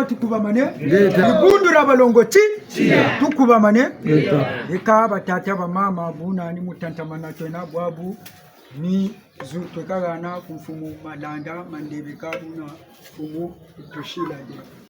Tukubamane. Ngeta. Dibundu dia balongo ti. Tukubamane. Ngeta. Eka batata, bamama, buna ni mu tatamana twena bwabu, ni zu tweka hana ku mfumu Malanda Mandebeka, buna mfumu Priscilla de.